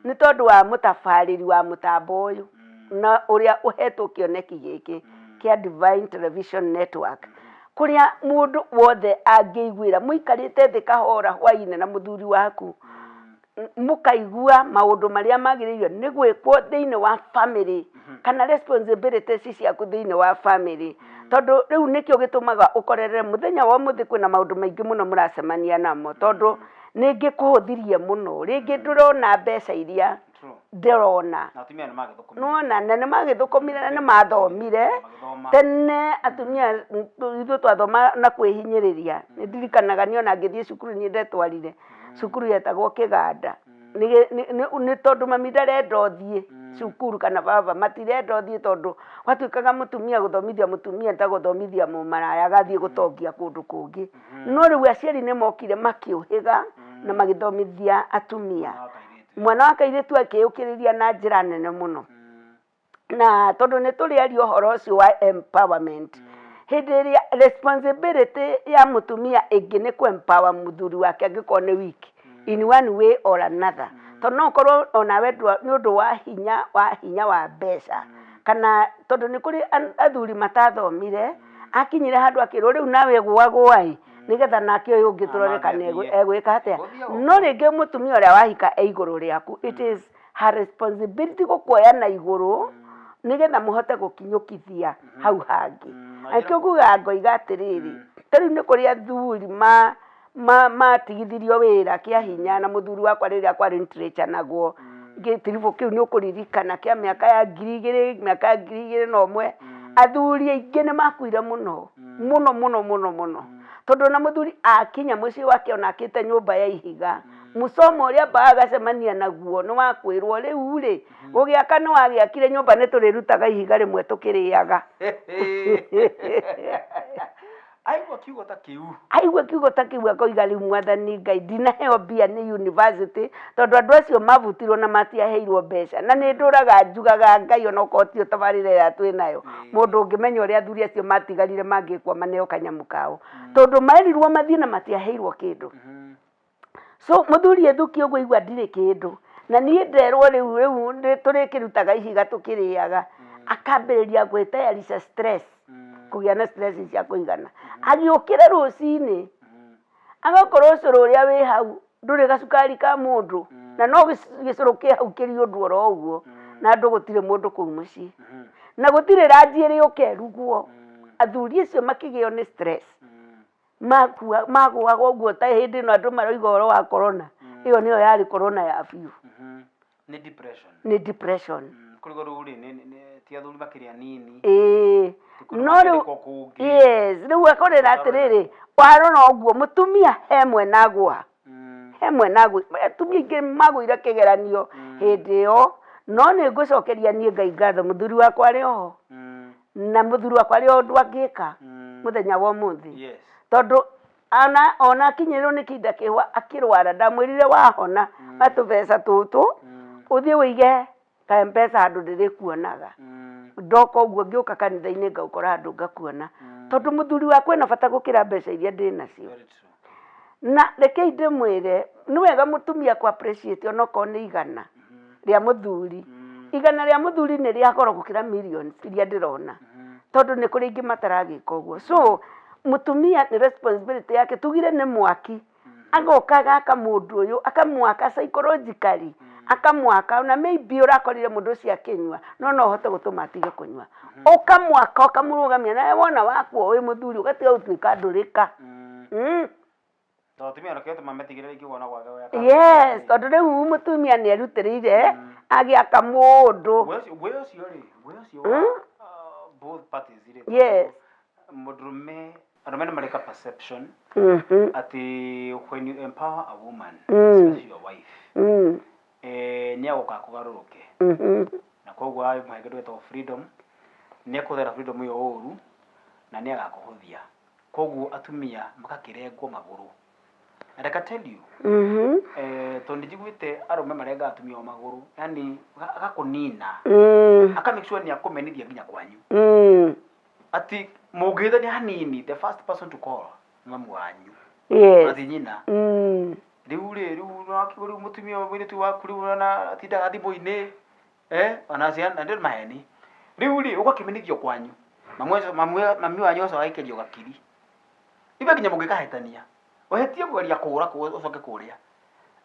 nĩ tondũ wa mũtabarĩri wa mũtambo ũyũ na ũrĩa ũhetwo kĩoneki gĩkĩ kĩa Divine Television Network, kũrĩa mũndũ wothe angĩiguĩra mũikarĩte thĩ kahora hwainĩ na mũthuri waku, mũkaigua maũndũ marĩa magĩrĩire nĩ gwĩkwo thĩinĩ wa family kana responsibilities ciaku thĩinĩ wa family. Tondũ rĩu nĩkĩo gĩtũmaga ũkorerere mũthenya wa ũmũthĩ kwĩna maũndũ maingĩ mũno mũracemania namo, tondũ nĩngĩkũhũthirie mũno, rĩngĩ ndũrona mbeca iria ndĩrona. Na atumia nĩ magĩthũkũmire. Nĩwona, na nĩ magĩthũkũmire na nĩ mathomire. Magĩthoma. Tene atumia ithuĩ twathoma na kwĩhinyĩrĩria. Nĩ ndirikanaga niĩ ona ngĩthiĩ cukuru niĩ ndetwarire cukuru yetagwo Kĩganda. Nĩ tondũ mami ndarenda ũthiĩ cukuru kana baba matirenda ũthiĩ, tondũ gwatuĩkaga mũtumia gũthomithia mũtumia nĩ ta gũthomithia mũmaraya agathiĩ gũtongia kũndũ kũngĩ. No rĩu aciari nĩ mokire makĩũhĩga na magĩthomithia atumia. Mwana wa kairĩtu. Mwana wa kairĩtu akĩyũkĩrĩria na njĩra nene mũno. Na tondũ nĩ tũrĩaria ũhoro ũcio wa empowerment, hĩndĩ ĩrĩa responsibility ya mũtumia ĩngĩ nĩ kũ empower mũthuri wake angĩkorwo nĩ weak in one way or another. Tondũ no ũkorwo onawe nĩ ũndũ wa hinya wa hinya wa mbeca, kana tondũ nĩ kũrĩ athuri matathomire, akinyire handũ akĩrwo rĩu nawe gũa gũa ĩ, nĩgetha nake ũyũ ũngĩ tũrore kana egwĩka atĩa. No rĩngĩ mũtumia ũrĩa wahika e igũrũ rĩaku, it is her responsibility gũkuoya na igũrũ nĩgetha mũhote gũkinyũkithia hau hangĩ. Nakĩo ngugaga ngoiga atĩrĩrĩ, ta rĩu nĩ kũrĩ athuri matigithirio wĩra kĩa hinya, na mũthuri wakwa rĩrĩa kwarĩ nĩtũrĩcanagwo gĩtiribũ kĩu nĩ ũkũririkana kĩa mĩaka ya 2000, mĩaka ya 2001, athuri aingĩ nĩ makuire mũno mũno mũno mũno mũno, tondũ ona mũthuri akinya mũciĩ wake ona akĩte nyũmba ya ihiga, mũcomo ũrĩa ambaga agacemania naguo nĩ wa kwĩrwo rĩu rĩ, gũgĩaka nĩ wagĩakire nyũmba nĩ tũrĩrutaga ihiga rĩmwe tũkĩrĩaga. Aigua kiugo ta kĩu. Aigua kiugo ta kĩu akoiga rĩu Mwathani Ngai ndinaheo mbia nĩ university, tondũ andũ acio mabutirwo na matiaheirwo mbeca. Na nĩ ndũraga njugaga Ngai ona okorwo tiyo tabarĩra ĩrĩa twĩnayo, mũndũ ũngĩmenya ũrĩa athuri acio matigarire mangĩkua maneo kanyamũ kao, tondũ merirwo mathiĩ na matiaheirwo kĩndũ. So mũthuri ethukia ũguo aigua ndirĩ kĩndũ, na niĩ nderwo rĩu rĩu tũrĩkĩrutaga ihiga tũkĩrĩaga, akambĩrĩria gwĩtayarisha stress, kũgĩa na stress cia kũigana. Agĩũkĩra rũcinĩ, agakorwo ũcũrũ ũrĩa wĩ hau ndũrĩ gacukari ka mũndũ, na no gĩcũrũ kĩ hau kĩrĩ ũndũ oro ũguo, na andũ gũtirĩ mũndũ kũu mũciĩ, na gũtirĩ ranji ĩrĩũka ĩrugwo. Athuri acio makĩgĩo nĩ stress. Makua magũaga ũguo ta hĩndĩ ĩno andũ maroiga ũhoro wa corona, ĩyo nĩyo yarĩ corona ya biũ. Nĩ depression. Nĩ depression. Kũrigwo rĩu rĩ, ti athuri makĩrĩ anini. Ĩĩ. Ti kũndũ No rĩu makĩandĩkwo kũngĩ. Yes, rĩu akorera atĩrĩrĩ, warora ũguo mũtumia he mwena agũa. He mwena agũa. Atumia aingĩ magũire kĩgeranio hĩndĩ ĩyo, no nĩ ngũcokeria niĩ Ngai ngatho mũthuri wakwa arĩ oho. Na mũthuri wakwa arĩ o ũndũ angĩka mũthenya wa ũmũthĩ. Tondũ ona ona akinyĩrĩrwo nĩ kĩhinda kĩhwa akĩrwara, ndamwĩrire wahona na tũbeca tũtũ, ũthiĩ ũige ka M-Pesa handũ ndĩrĩkuonaga. Ndoka ũguo ngĩũka kanitha-inĩ ngaũkora handũ ngakuona. Tondũ mũthuri wakwa ena bata gũkĩra mbeca iria ndĩnacio. Na rekei ndĩmwĩre, nĩ wega mũtumia kũ appreciate onokorwo nĩ igana rĩa mũthuri. Igana rĩa mũthuri nĩ rĩa goro gũkĩra millions iria ndĩrona, tondũ nĩ kũrĩ aingĩ mataragĩka ũguo. So mũtumia nĩ responsibility yake, tugire nĩ mwaki, agoka agaka mũndũ ũyũ, akamwaka psychologically, akamwaka, ona maybe ũrakorire mũndũ ũcio akĩnyua, no no ũhote gũtũma atige kũnyua. Ũkamwaka ũkamũrũgamia, nawe wona wakua wĩ mũthuri ũgatiga gũtuĩka ndũrĩka. Tondũ atumia nakĩo gĩtũma metigĩre rĩngĩ kuona gwake gwaka. Yes, tondũ rĩu mũtumia nĩ erutĩrĩire agĩaka mũndũ. Ngũĩ ũcio rĩ, ngũĩ ũcio wa both parties rĩ, Yes. mũndũrũme, arũme nĩ marĩ ka perception atĩ when you empower a woman, especially your wife, nĩ agũka akũgarũrũke. Na koguo wamũhe kĩndũ gĩtagwo freedom, nĩ ekũhũthĩra freedom ĩyo ũru na nĩ agakũhũthia. Koguo atumia magakĩrengwo magũrũ. And I can tell you, tondũ njiguĩte arũme marenga atumia o magũrũ, yani agakũnina, aka make sure nĩ akũmenithia nginya kwanyu, ati mũngĩhĩtania hanini, the first person to call nĩ mamu wanyu, ati nyina. Rĩu rĩ, rĩu nĩwakigwo rĩu mũtumia mũirĩtu waku rĩu ona atindaga thimũ-inĩ, ona ciana ndĩ maheni. Rĩu rĩ, ũgakĩmenithio kwanyu, mami wanyu ũcio agaikĩrio gakiri ibe nginya mũngĩkahĩtania, ũhĩtie kũgeria kũũra ũcoke kũrĩa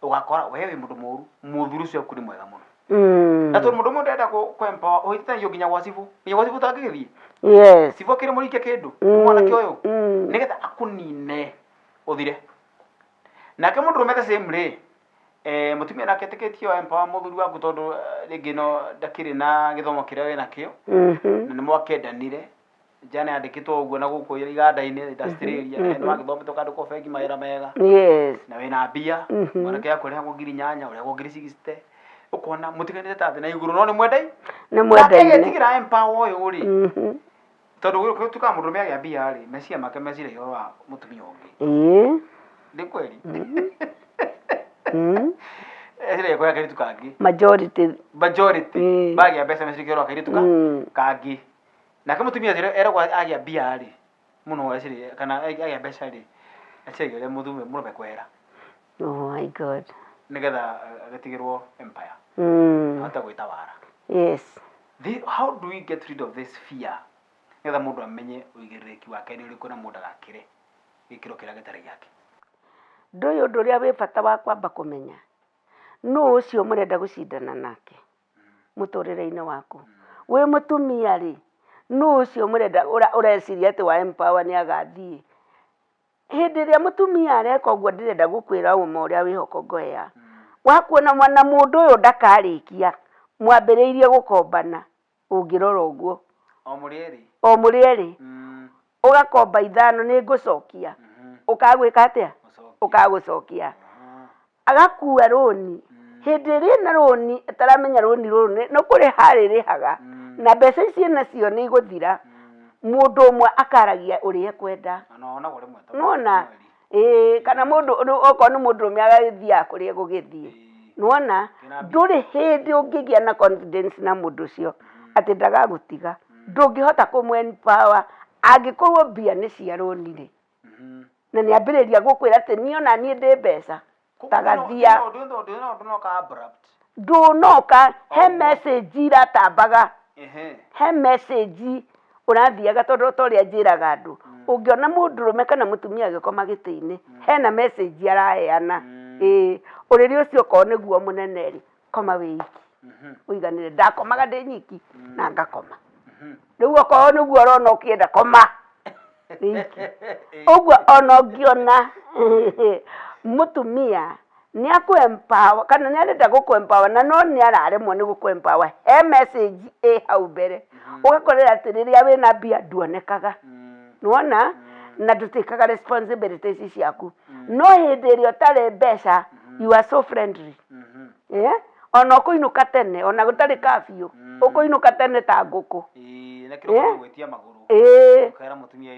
ũgakora we wĩ mũndũ mũru, mũthuri ũcio waku nĩ mwega mũno, na tondũ mũndũ ũmwe ndenda kũ empower, ũhĩtithanio nginya gwa cibũ, nginya gwa cibũ ũtangĩgĩthiĩ. Cibũ akĩrĩ mũrikie kĩndũ mwanake ũyũ, nĩgetha akũnine ũthire. Nake mũndũrũme the same rĩ, mũtumia nake etĩkĩtio empower mũthuri waku, tondũ rĩngĩ no ndakĩrĩ na gĩthomo kĩrĩa wĩnakĩo, na nĩ mwakendanire njana yandĩkĩtwo ũguo na gũkũ iganda-inĩ, industry area, na nĩ wagĩthomete ũkandĩkwo bengi mawĩra mega, na wĩna mbia. Mwanake akũrĩhagwo 8,000, ũrĩhagwo 60,000, ũkona mũtiganĩte ta thĩ na igũrũ, no nĩ mwendai. Nĩ mwendaine. Agetigĩra empower ũyũ rĩ, tondũ gũtuĩkaga mũndũrũme agĩa mbia rĩ, meciria make meciragia ũhoro wa mũtumia ũngĩ. Nĩ kweri eciragia kũrĩa kairĩtu kangĩ. Majority. Majority magĩa mbeca meciragia ũhoro wa kairĩtu kangĩ. Nake mũtumia ũcio eragwo agĩa mbia rĩ mũno, eciragia, kana agĩa mbeca rĩ, eciragia ũrĩa mũthuri mũrũme kwehera, Oh my God. Nĩgetha agĩtigĩrwo empire, ahote gwĩtawara. How do we get rid of this fear, nĩgetha mũndũ amenye ũigĩrĩrĩki wake nĩ ũrĩkũ na mũndũ agakĩre gĩkĩro kĩrĩa gĩtarĩ gĩake? Ndũyũ ũndũ ũrĩa wĩ bata wa kwamba kũmenya nũ ũcio mũrenda gũcindana nake mũtũrĩre-inĩ waku. Wĩ mũtumia rĩ, nũ ũcio mũrenda ũreciria atĩ wa empower nĩ agathiĩ? Hĩndĩ ĩrĩa mũtumia areka ũguo, ndĩrenda gũkwĩra ũma ũrĩa wĩho Kongoea wakuona mwana mũndũ ũyũ ndakarĩkia mwambĩrĩirie gũkombana. Ũngĩrora ũguo, o mũrĩ erĩ, o mũrĩ erĩ, ũgakomba 5, nĩ ngũcokia, ũkagwĩka atĩa? Gũcokia. Ũkagũcokia. Agakua rũni hĩndĩ ĩrĩa ĩna rũni, ataramenya rũni rũrũ nĩ kũrĩha arĩrĩhaga, na mbeca ici enacio nĩ igũthira. Mũndũ ũmwe akaragia ũrĩa ekwenda. Ona onagwo rĩmwe ta Nĩwona? Mweri. Ĩĩ, kana mũndũ rĩu okorwo nĩ mũndũrũme agagĩthiaga kũrĩa egũgĩthiĩ. Nĩwona? Kĩna mbia. Ndũrĩ hĩndĩ ũngĩgĩa na confidence na mũndũ ũcio atĩ ndagagũtiga. Ndũngĩhota kũmũ empower angĩkorwo mbia nĩ cia rũni rĩ, na nĩ ambĩrĩria gũkwĩra atĩ niĩ ona niĩ ndĩ mbeca tagathia. Ndũnoka abrupt. Ndũnoka he Ũguo. Message iratambaga, he message ũrathiaga, tondũ ta ũrĩa njĩraga andũ, ũngĩona mũndũrũme kana mũtumia agĩkoma gĩtĩ-inĩ, hena message araheana. Ĩĩ, ũrĩrĩ ũcio okorwo nĩguo mũnene rĩ, koma wĩ iki, ũiganĩre. Ndakomaga ndĩ nyiki na ngakoma. Rĩu okorwo nĩguo ũrona ũkĩenda, koma wĩ iki ũguo. Ona ũngĩona mũtumia nĩ akũ empower kana nĩ arenda gũkũ empower na no nĩ araremwo nĩ gũkũ empower, he message ĩ hau mbere. Ũgakorera atĩ rĩrĩa wĩna mbia nduonekaga, nĩwona, na ndũtĩkaga responsibilities ciaku, no hĩndĩ ĩrĩa ũtarĩ mbeca, you are so friendly, ona ũkũinũka tene, ona gũtarĩ curfew, ũkũinũka tene ta ngũkũ. Ĩĩ, na kĩroko gwĩtia magũrũ. Ũkera mũtumia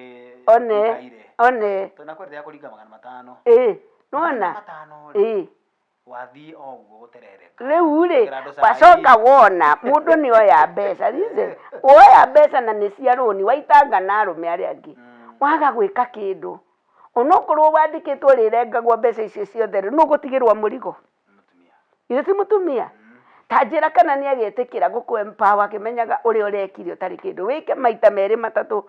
One. ikaire. One. Tondũ nakwendete kũringa 500. Ĩĩ, nĩwona? 500 rĩ, wathiĩ o ũguo gũterereka. Rĩu rĩ, Ũkĩra andũ cai. Wacoka wona mũndũ nĩ oya mbeca. Listen, woya mbeca na nĩ cia rũni, waitanga na arũme arĩa angĩ, waga gwĩka kĩndũ, onokorwo wandĩkĩtwo rĩrengagwo mbeca icio ciothe rĩ, nũ ũgũtigĩrwo mũrigo? Mũtumia. Ithe ti mũtumia? Ta njĩra kana nĩ agetĩkĩra gũkũ empower akĩmenyaga ũrĩa ũrekire ũtarĩ kĩndũ. Wĩke maita merĩ matatũ,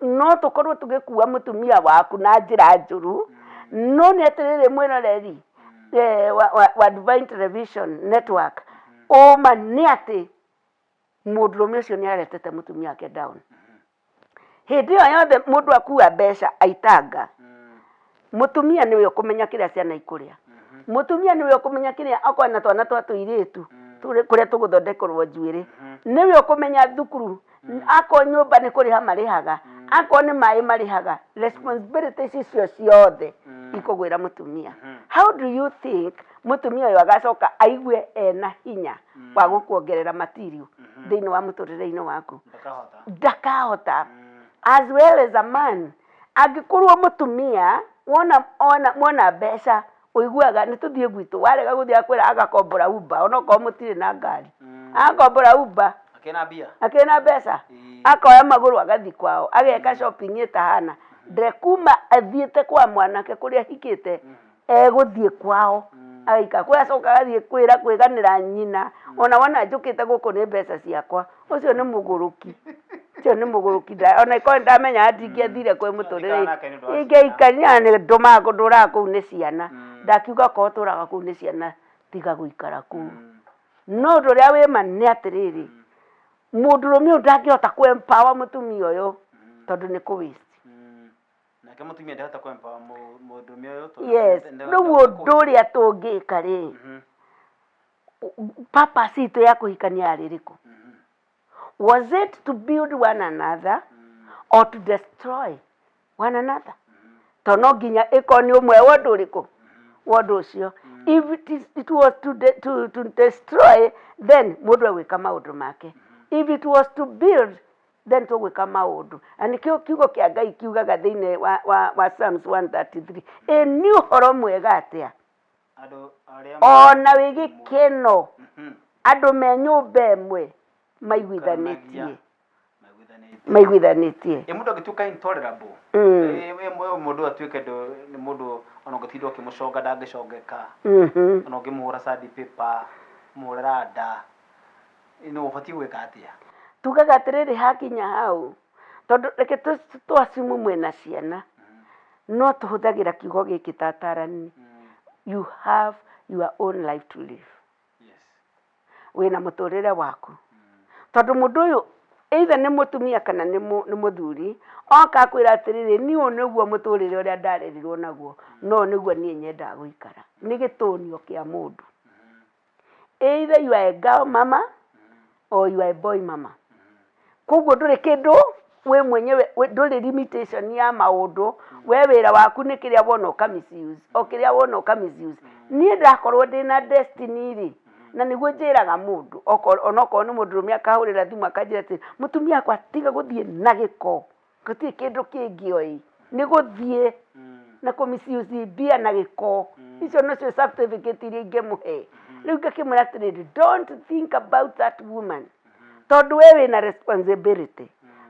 no tũkorwo tũgĩkua mũtumia waku na njĩra njũru, no nĩ atĩrĩrĩ, mwĩroreri wa Divine Television Network, ũma nĩ atĩ mũndũrũme ũcio nĩ aretete mũtumia wake down. Hĩndĩ ĩyo yothe mũndũ akua mbeca aitanga, mũtumia nĩwe ũkũmenya kĩrĩa ciana ikũrĩa, mũtumia nĩwe ũkũmenya kĩrĩa okorwo na twana twa tũirĩtu kũrĩa tũgũthondekerwo njuĩrĩ, nĩwe ũkũmenya thukuru, akorwo nyũmba nĩ kũrĩha marĩhaga, akorwo nĩ maĩ marĩhaga. Responsibilities icio ciothe ikũgwĩra mũtumia. How do you think mũtumia ũyũ agacoka aigue ena hinya wa gũkuongerera material thĩinĩ wa mũtũrĩre-inĩ waku? Ndakahota. Ndakahota. As well as a man, angĩkorwo mũtumia wona ona mona mbeca. Ũiguaga nĩ tũthiĩ gwitũ, warega gũthiĩ akwĩra agakombora Uber, onokorwo mũtirĩ na ngari. Agakombora Uber. Akĩna mbia. Akĩrĩ na mbeca. Akoya magũrũ agathiĩ kwao, ageka shopping ĩtahana. Ndre kuma athiĩte kwa mwanake kũrĩa ahikĩte, egũthiĩ kwao agaikara kũrĩa acoka agathiĩ kwĩra kwĩganĩra nyina, ona wona njũkĩte gũkũ nĩ mbeca ciakwa. Ũcio nĩ mũgũrũki. Ũcio nĩ mũgũrũki ona ĩkorwo nĩndamenyaga ndingĩathire kwĩ mũtũrĩre Ũngĩikara nake nĩ ũndũ wa ciana. ingĩaikarire nĩ ndũmaga ndũraga kũu nĩ ciana. Ndakiuga okorwo ũtũraga kũu nĩ ciana tiga gũikara kũu. No ũndũ ũrĩa wĩ ma nĩ atĩrĩrĩ, mũndũrũme ũyũ ndangĩhota kũ empower mũtumia ũyũ tondũ nĩ kũ waste. Nake mũtumia ndahota kũ empower mũndũrũme ũyũ tondũ Yes, rĩu ũndũ ũrĩa tũngĩka rĩ, purpose itũ ya kũhikania yarĩ ĩrĩkũ? Was it to build one another or to destroy one another? To no nginya ĩkorwo nĩ ũmwe wa ũndũ ũrĩkũ? Wa ũndũ ũcio. If it is, it was to, de, to, to destroy, then mũndũ egwĩka maũndũ make. If it was to build, then tũgwĩka maũndũ. Na nĩkĩo kiugo kĩa Ngai kiugaga thĩinĩ wa, wa, wa Psalms 133, ĩ nĩ ũhoro mwega atĩa Andũ arĩa ona wĩ gĩkeno andũ me nyũmba ĩmwe maiguithanĩtie. Maiguithanĩtie. Maiguithanĩtie. Ĩ mũndũ angĩtuĩka intolerable. Ĩ mũndũ atuĩke nĩ mũndũ ona ũngĩtinda ũkĩmũconga ndangĩcongeka. Ona ũngĩmũhũra sandpaper, ũmũhũre randa, nĩ ũbatiĩ gwĩka atĩa? Tugaga atĩrĩrĩ hakinya hau, tondũ reke tũ assume mwĩna ciana, no tũhũthagĩra kiugo gĩkĩ ta atarani, you have your own life to live. Wĩna mũtũrĩre waku. Tondũ mũndũ ũyũ either nĩ mũtumia kana nĩ mũthuri, oka akwĩra atĩrĩrĩ, niĩ ũyũ nĩguo mũtũrĩre ũrĩa ndarerirwo naguo, na ũyũ nĩguo niĩ nyendaga gũikara. Nĩ gĩtũnio kĩa mũndũ. Either you are a girl mama or you are a boy mama. Koguo ndũrĩ kĩndũ we mwenyewe ndũrĩ limitation ya maũndũ, we wĩra waku nĩ kĩrĩa wona ũka misuse, o kĩrĩa wona ũka misuse. Niĩ ndakorwo ndĩna destiny rĩ, na nĩguo njĩraga mũndũ, onokorwo nĩ mũndũrũme akahũrĩra thimũ akanjĩra atĩrĩ, mũtumia wakwa tiga gũthiĩ na gĩko. Gũtirĩ kĩndũ kĩngĩ oĩ, nĩ gũthiĩ na kũ misuse mbia na gĩko. Icio nocio certificate iria ingĩmũhe. Rĩu ngakĩmwĩra atĩrĩrĩ, don't think about that woman, tondũ we wĩna responsibility.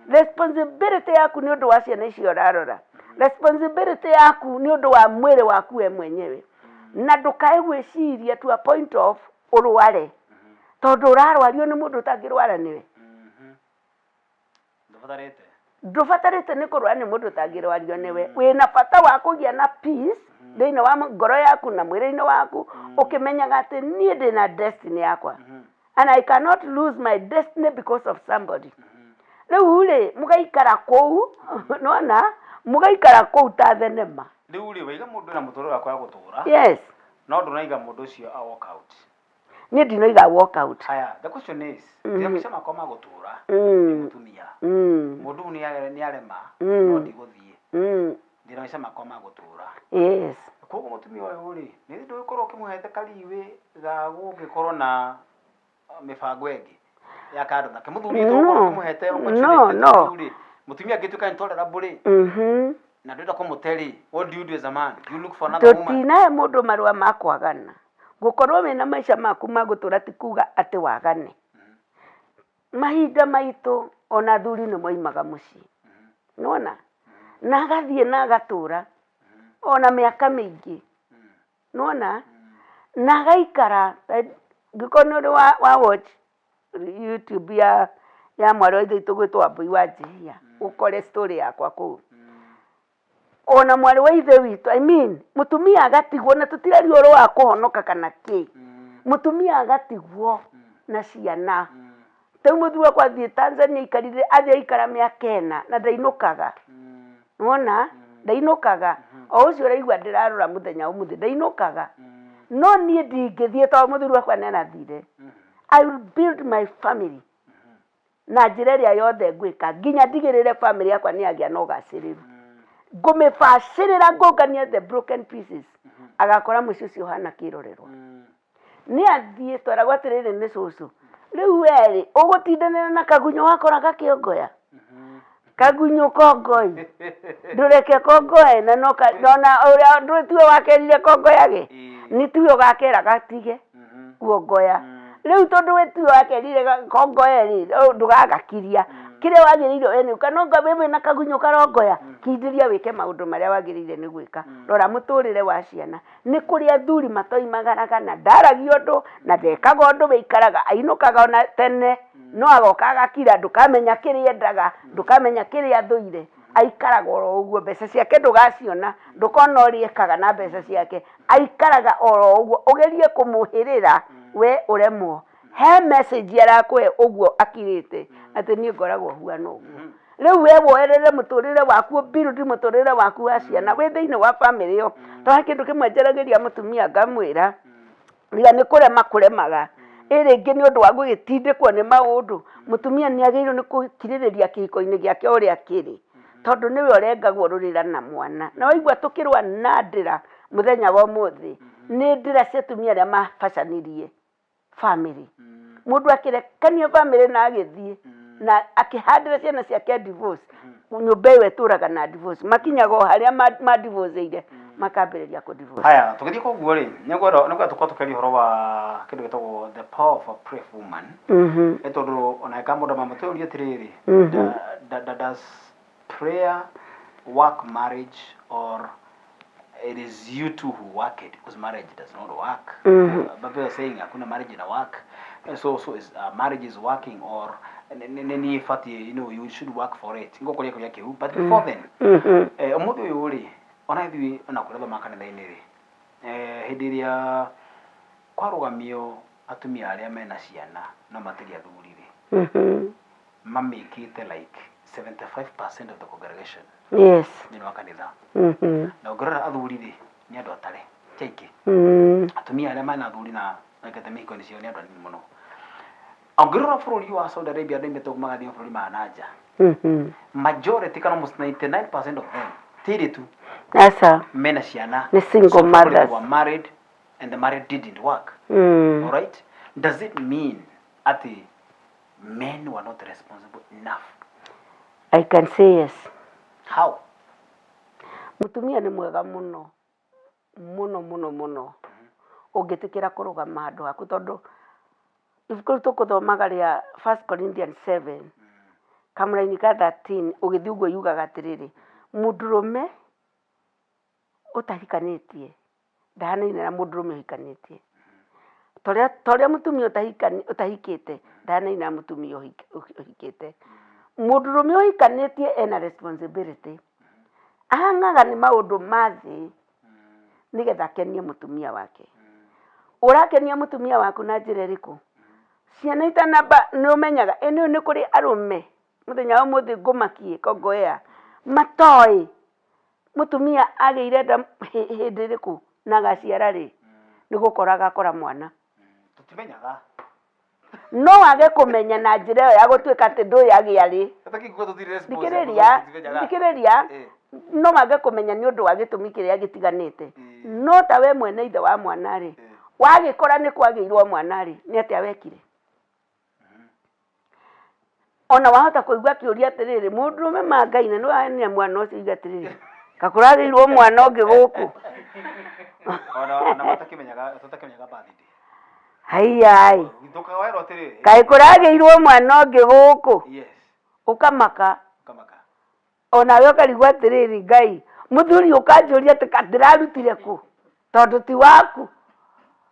Responsibility yaku nĩ ũndũ wa ciana icio ũrarora. Responsibility yaku nĩ ũndũ wa mwĩrĩ waku we mwenyewe. Na ndũkae gwĩciria to a point of ũrware, tondũ ũrarwario nĩ mũndũ ũtangĩrwara nĩwe. Ndũbatarĩte. Ndũbatarĩte nĩ kũrwara nĩ mũndũ ũtangĩrwario nĩwe. Wĩna bata wa kũgĩa na peace thĩinĩ wa ngoro yaku na mwĩrĩ-inĩ waku, ũkĩmenyaga atĩ niĩ ndĩna destiny yakwa. And I cannot lose my destiny because of somebody. Rĩu rĩ, mũgaikara kũu, nĩwona, mũgaikara kũu ta thenema. Rĩu rĩ, waiga mũndũ ena mũtũrĩre wake wa gũtũra. Yes. No ndũnaiga mũndũ ũcio a walk out. Niĩ ndinoiga walk out. Haya, the question is, ndĩna maica makwa ma gũtũra, ndĩ mũtumia. Mũndũ ũyũ nĩ arema, no ndigũthiĩ. Ndĩna maica makwa ma gũtũra. Koguo mũtumia ũyũ rĩ, nĩ ndũgĩkorwo ũkĩmũhete kariwĩ ga gũgĩkorwo na mĩbango ĩngĩ ya kando nake. Mũthuri ndũgũkorwo ũkĩmũhete opportunity tondũ rĩ, mũtumia angĩtuĩka intolerable rĩ, na ndũrenda kũmũte rĩ, what do you do as a man? Do you look for another woman? Tũtinahe mũndũ marũa ma kwagana. Gũkorwo wĩna maica maku ma gũtũra ti kuga atĩ wagane. Mahinda maitũ ona athuri nĩ moimaga mũciĩ. Nĩwona? Na agathiĩ na agatũra ona mĩaka mĩingĩ. Nĩwona? Na agaikara, angĩkorwo nĩ ũrĩ wa watch YouTube ya ya mwarĩ wa ithe witũ gwĩtwo Wambũi wa Njihia, ũkore story yakwa kũu. Ona mwarĩ wa ithe witũ, I mean, mũtumia agatigwo, na tũtiraria ũhoro wa kũhonoka kana kĩ, mũtumia agatigwo na ciana. Ta rĩu mũthuri wakwa athiĩ Tanzania aikarire, athiĩ aikara mĩaka ĩna na ndainũkaga. Nĩwona? Ndainũkaga. O ũcio ũraigua ndĩrarora mũthenya wa ũmũthĩ, ndainũkaga. No niĩ ndingĩthiĩ tondũ mũthuri wakwa nĩ arathire. I will build my family na njĩra ĩrĩa yothe ngwĩka nginya ndigĩrĩre family yakwa nĩ yagĩa na ũgacĩrĩru. Ngũmĩbacĩrĩra ngũnganie the broken pieces. Agakora mũciĩ ũcio ũhana kĩrorerwa. Nĩ athiĩ tweragwo atĩrĩrĩ nĩ cũcũ, rĩu we rĩ, ũgũtindanĩra na kagunyũ wakora gakĩongoya? Kagunyũ kongoi, ndũreke kongoe na no nona ũrĩa ndũĩ tiwe wakerire kongoyage, nĩ tiwe ũgakera gatige kuongoya. Rĩu tondũ we tiwe wakerire kongoe rĩ, ndũgagakiria. Kĩrĩa wagĩrĩire we nĩ ũka no nga wĩna kagunyũ karongoya, kindĩria wĩke maũndũ marĩa wagĩrĩire nĩ gwĩka. Rora mũtũrĩre wa ciana. Nĩ kũrĩ athuri matoimagaraga na ndaragia ũndũ na ndekaga ũndũ, wĩikaraga ainũkaga ona tene no agoka agakira, ndũkamenya kĩrĩa endaga, ndũkamenya kĩrĩa athũire, aikaraga oro ũguo, mbeca ciake ndũgaciona, ndũkona ũrĩa ekaga na mbeca ciake, aikaraga oro ũguo, ũgerie kũmũhĩrĩra we ũremwo. He message arakũhe ũguo akirĩte atĩ niĩ ngoragwo huana ũguo. Rĩu we woerere mũtũrĩre waku, ũ build mũtũrĩre waku wa ciana wĩ thĩinĩ wa family ĩyo. To he kĩndũ kĩmwe njaragĩria mũtumia ngamwĩra, tiga nĩ kũrema kũremaga, ĩ rĩngĩ nĩ ũndũ wa gũgĩtindĩkwo nĩ maũndũ, mũtumia nĩ agĩrĩirwo nĩ gũkirĩrĩria kĩhiko-inĩ gĩake ũrĩa kĩrĩ, tondũ nĩwe ũrengagwo rũrĩra na mwana. Na waigua tũkĩrũa na ndĩra mũthenya wa ũmũthĩ, nĩ ndĩra cia atumia arĩa mabacanirie family. Mũndũ akĩrekania family na agĩthiĩ na akĩhandĩra ciana ciake divorce, nyũmba ĩyo ĩtũraga na divorce, makinyaga o harĩa ma divorce-ire makambĩrĩria kũ divorce. Haya, tũgĩthiĩ koguo rĩ, nĩ ngwenda tũkorwo tũkĩaria ũhoro wa kĩndũ gĩtagwo the power of a brave woman. Nĩ tondũ ona ĩka mũndũ mamũtũrie atĩrĩrĩ, does prayer work marriage or it is you two who work it? Because marriage does not work. But people are saying hakuna marriage ina work. So is marriage is working or nĩ ibatiĩ, you should work for it. Ngũkũria kũria kĩu. But before then, ũmũthĩ ũyũ rĩ, ona ithuĩ ona kũrĩa thoma kanitha-inĩ rĩ, hĩndĩ ĩrĩa kwarũgamio atumia arĩa mena ciana no matirĩ athuri rĩ, mamĩkĩte like 75% of the congregation thĩinĩ wa kanitha. Na ũngĩrora athuri rĩ, nĩ andũ atare ti aingĩ. Atumia arĩa mena athuri na mekĩte mĩhiko-inĩ ciao nĩ andũ anini mũno. Ũngĩrora bũrũri wa Saudi Arabia, andũ aimĩte magathiĩ mabũrũri ma na nja, majority kana almost 99% of them ti airĩtu Aca. mena ciana. Nĩ single So probably mothers. they were married and the marriage didn't work. All right, does it mean ati men were not responsible enough? I can say yes. How? Mũtumia nĩ mwega mũno mũno mũno mũno ũngĩtĩkĩra kũrũgama handũ haku, tondũ ibuku rĩu tũkũthomaga rĩa First Corinthians 7 kamũraini ka 13 ũgĩthiĩ ũguo yugaga atĩrĩrĩ, mũndũrũme ũtahikanĩtie ndahanaine na mũndũrũme ũhikanĩtie, ta ũrĩa mũtumia ũtahikĩte ndahanaine na mũtumia ũhikĩte. Mũndũrũme ũhikanĩtie ena responsibility, ahang'aga nĩ maũndũ ma thĩ nĩgetha akenie mũtumia wake. Ũrakenia mũtumia waku na njĩra ĩrĩkũ? Ciana itanamba nĩ ũmenyaga ĩ nĩ nĩ kũrĩ arũme mũthenya wa ũmũthĩ ngũmakie kongoea matoĩ mũtumia agĩire nda hĩndĩ ĩrĩkũ na agaciara rĩ, nĩ gũkora agakora mwana. Tũtimenyaga. No wage kũmenya na njĩra ĩyo ya gũtuĩka atĩ ndũĩ agĩa rĩ. Tũkinguga tũtirĩ responsible, Thikĩrĩria. Tũtimenyaga. Thikĩrĩria. No wage kũmenya nĩ ũndũ wa gĩtũmi kĩrĩa gĩtiganĩte, no ta we mwene ithe wa mwana rĩ, wagĩkora nĩ kwagĩirwo mwana rĩ, nĩ atĩa wekire? Ona wahota kũigua akĩũria atĩrĩrĩ, mũndũrũme ma Ngai, na nĩwonire mwana ũcio, uge atĩrĩrĩ, kakũragĩirwo mwana ũngĩ gũkũ. Ona matakĩmenyaga, tũtakĩmenyaga birthday. Haiya. Ndũkawerwo atĩrĩrĩ. Kaĩ kũragĩirwo mwana ũngĩ gũkũ. Ũkamaka. Ũkamaka. Onawe ũkarigwo atĩrĩrĩ, Ngai, mũthuri ũkanjũria atĩ ndĩrarutire kũ, tondũ ti waku.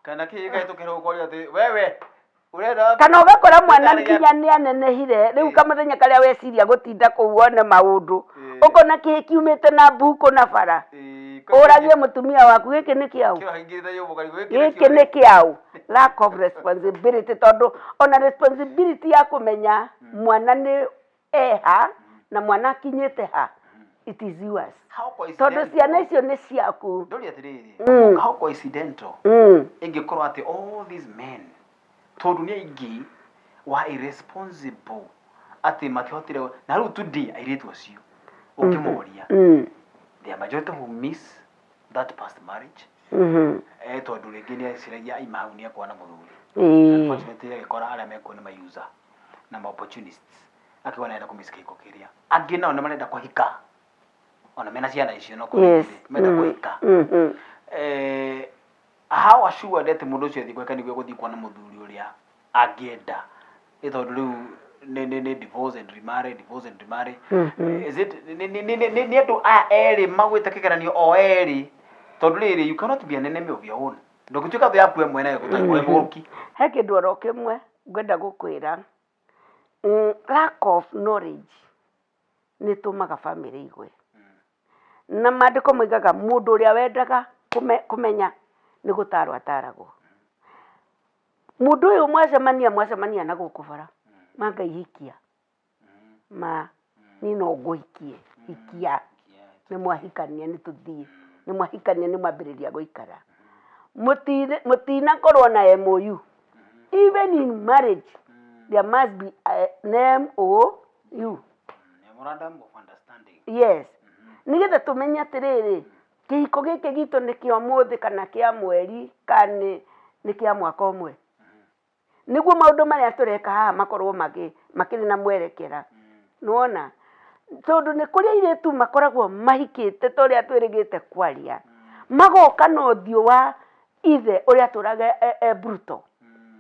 Kana kĩ gĩkahĩtũkĩra ũkoria atĩ wewe ũrenda. Kana ũgakora mwana Nĩ nginya nĩ anenehire rĩu, kamũthenya karĩa weciria gũtinda kũu wone maũndũ, ũkona kĩĩ kiumĩte na mbuku na bara, ũragie mũtumia waku, gĩkĩ nĩ kĩaũ? Kĩo nyũmba ũkarigwo gĩkĩ nĩ kĩaũ? Lack of responsibility, tondũ ona responsibility ya kũmenya mwana nĩ eha na mwana akinyĩte ha, it is yours. How Tondũ coincidental. Ciana icio nĩ ciaku. Ndũria atĩrĩrĩ, how coincidental ĩngĩkorwo atĩ all these men, tondũ nĩ aingĩ wa irresponsible atĩ matiahotire, na rĩu today airĩtu acio ũngĩmoria, they are majority who miss that past marriage, tondũ rĩngĩ nĩ eciragia aima hau nĩ ekuona mũthuri. Unfortunately agĩkora arĩa mekuo nĩ mayuza na ma opportunists. Akiuga nĩarenda kũmiss kĩhiko kĩrĩa. Angĩ nao nĩ marenda kũhika ona mena ciana icio no menda kũhika. How assured atĩ mũndũ ũcio athiĩ kũhika nĩguo egũthiĩ kuona mũthuri ũrĩa angĩenda, nĩ tondũ rĩu nĩ divorce and remarry, divorce and remarry. Is it nĩ andũ aya erĩ magwĩte kĩgeranio o erĩ? Tondũ rĩrĩ, you cannot be an enemy of your own, ndũngĩtuĩka thũ yaku we mwene gũtarĩ wĩ mũgũrũki. He kĩndũ oro kĩmwe ngwenda gũkwĩra. Lack of knowledge nĩ ĩtũmaga bamĩrĩ igwe. Na maandĩko moigaga mũndũ ũrĩa wendaga kũmenya nĩ gũtarwo ataragwo. Mũndũ ũyũ mwacemania mwacemania na gũkũ bara, ma Ngai hikia, ma niĩ no ngũhikie, hikia. Nĩ mwahikania nĩ tũthiĩ, nĩ mwahikania nĩ mwambĩrĩria gũikara. Mũtinakorwo na MOU. Even in marriage there must be an MOU. Memorandum of understanding. Yes. Nĩgetha tũmenye atĩrĩrĩ, kĩhiko gĩkĩ gitũ nĩ kĩa ũmũthĩ kana kĩa mweri kana nĩ kĩa mwaka ũmwe. Nĩguo maũndũ marĩa tũreka haha makorwo makĩrĩ na mwerekera. Nĩwona? Tondũ nĩ kũrĩ airĩtu makoragwo mahikĩte ta ũrĩa twĩrĩgĩte kwaria, magoka na ũthiũ wa ithe ũrĩa atũraga e brutal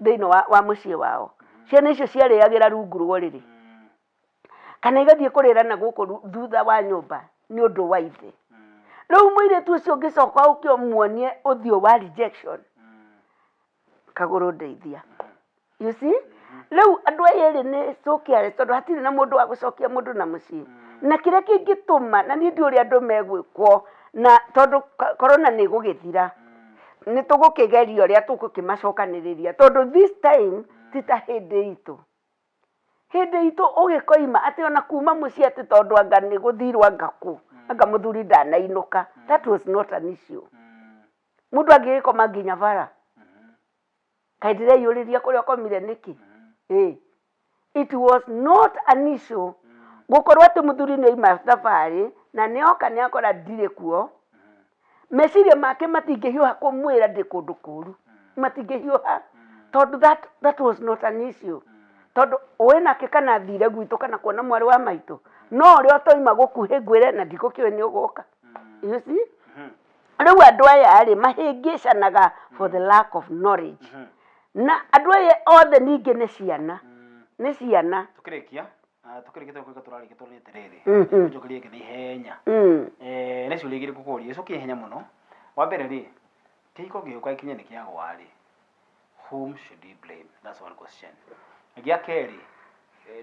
thĩinĩ wa mũciĩ wao. Ciana icio ciarĩagĩra rungu rwa ũrĩrĩ. Kana igathiĩ kũrĩra na gũkũ thutha wa nyũmba nĩ ũndũ wa ithe. Rĩu mũirĩtu ũcio ũngĩcoka ũke ũmuonie ũthiũ wa rejection, kagũrũ ndeithia. You see? Rĩu andũ aya erĩ nĩ so careless tondũ hatirĩ na mũndũ wa gũcokia mũndũ na mũciĩ. Na kĩrĩa kĩngĩtũma, na niĩ ndiũĩ ũrĩa andũ megwĩkwo, na tondũ corona nĩ ĩgũgĩthira, nĩ tũgũkĩgeria ũrĩa tũgũkĩmacokanĩrĩria tondũ this time ti ta hĩndĩ itũ. Hĩndĩ itũ ũgĩkoima atĩ ona kuma mũciĩ atĩ tondũ anga nĩ gũthirwo anga kũ, anga mũthuri ndanainũka, that was not an issue. Mũndũ angĩgĩkoma nginya bara, kaĩ ndĩreyũrĩria kũrĩa ũkomire nĩkĩ? Ĩ, it was not an issue gũkorwo atĩ mũthuri nĩ aima thabarĩ na nĩ oka nĩ akora ndirĩ kuo. Meciria make matingĩhiũha kũmwĩra ndĩ kũndũ kũru, matingĩhiũha tondũ that was not an issue, tondũ ũĩ nake kana athire gwitũ kana kuona mwarĩ wa maitũ, no ũrĩa ũtoima gũkuhĩ ngwĩre na ndikũkĩũĩ nĩ ũgũka, you see. Rĩu andũ aya rĩ mahĩngĩcanaga for the lack of knowledge, na andũ aya othe ningĩ nĩ ciana, nĩ ciana. Tũkĩrĩkia, tũkĩrĩkia tũgũka tũrarĩkia tondũ nĩ atĩrĩrĩ, njokerie ĩngĩ na ihenya. Nĩ ciũria igĩrĩ ngũkũria, icokie ihenya mũno. Wa mbere rĩ, kĩhiko gĩũka gĩkinye nĩ kĩagwa rĩ, whom should we blame? That's one question. Gĩa kerĩ,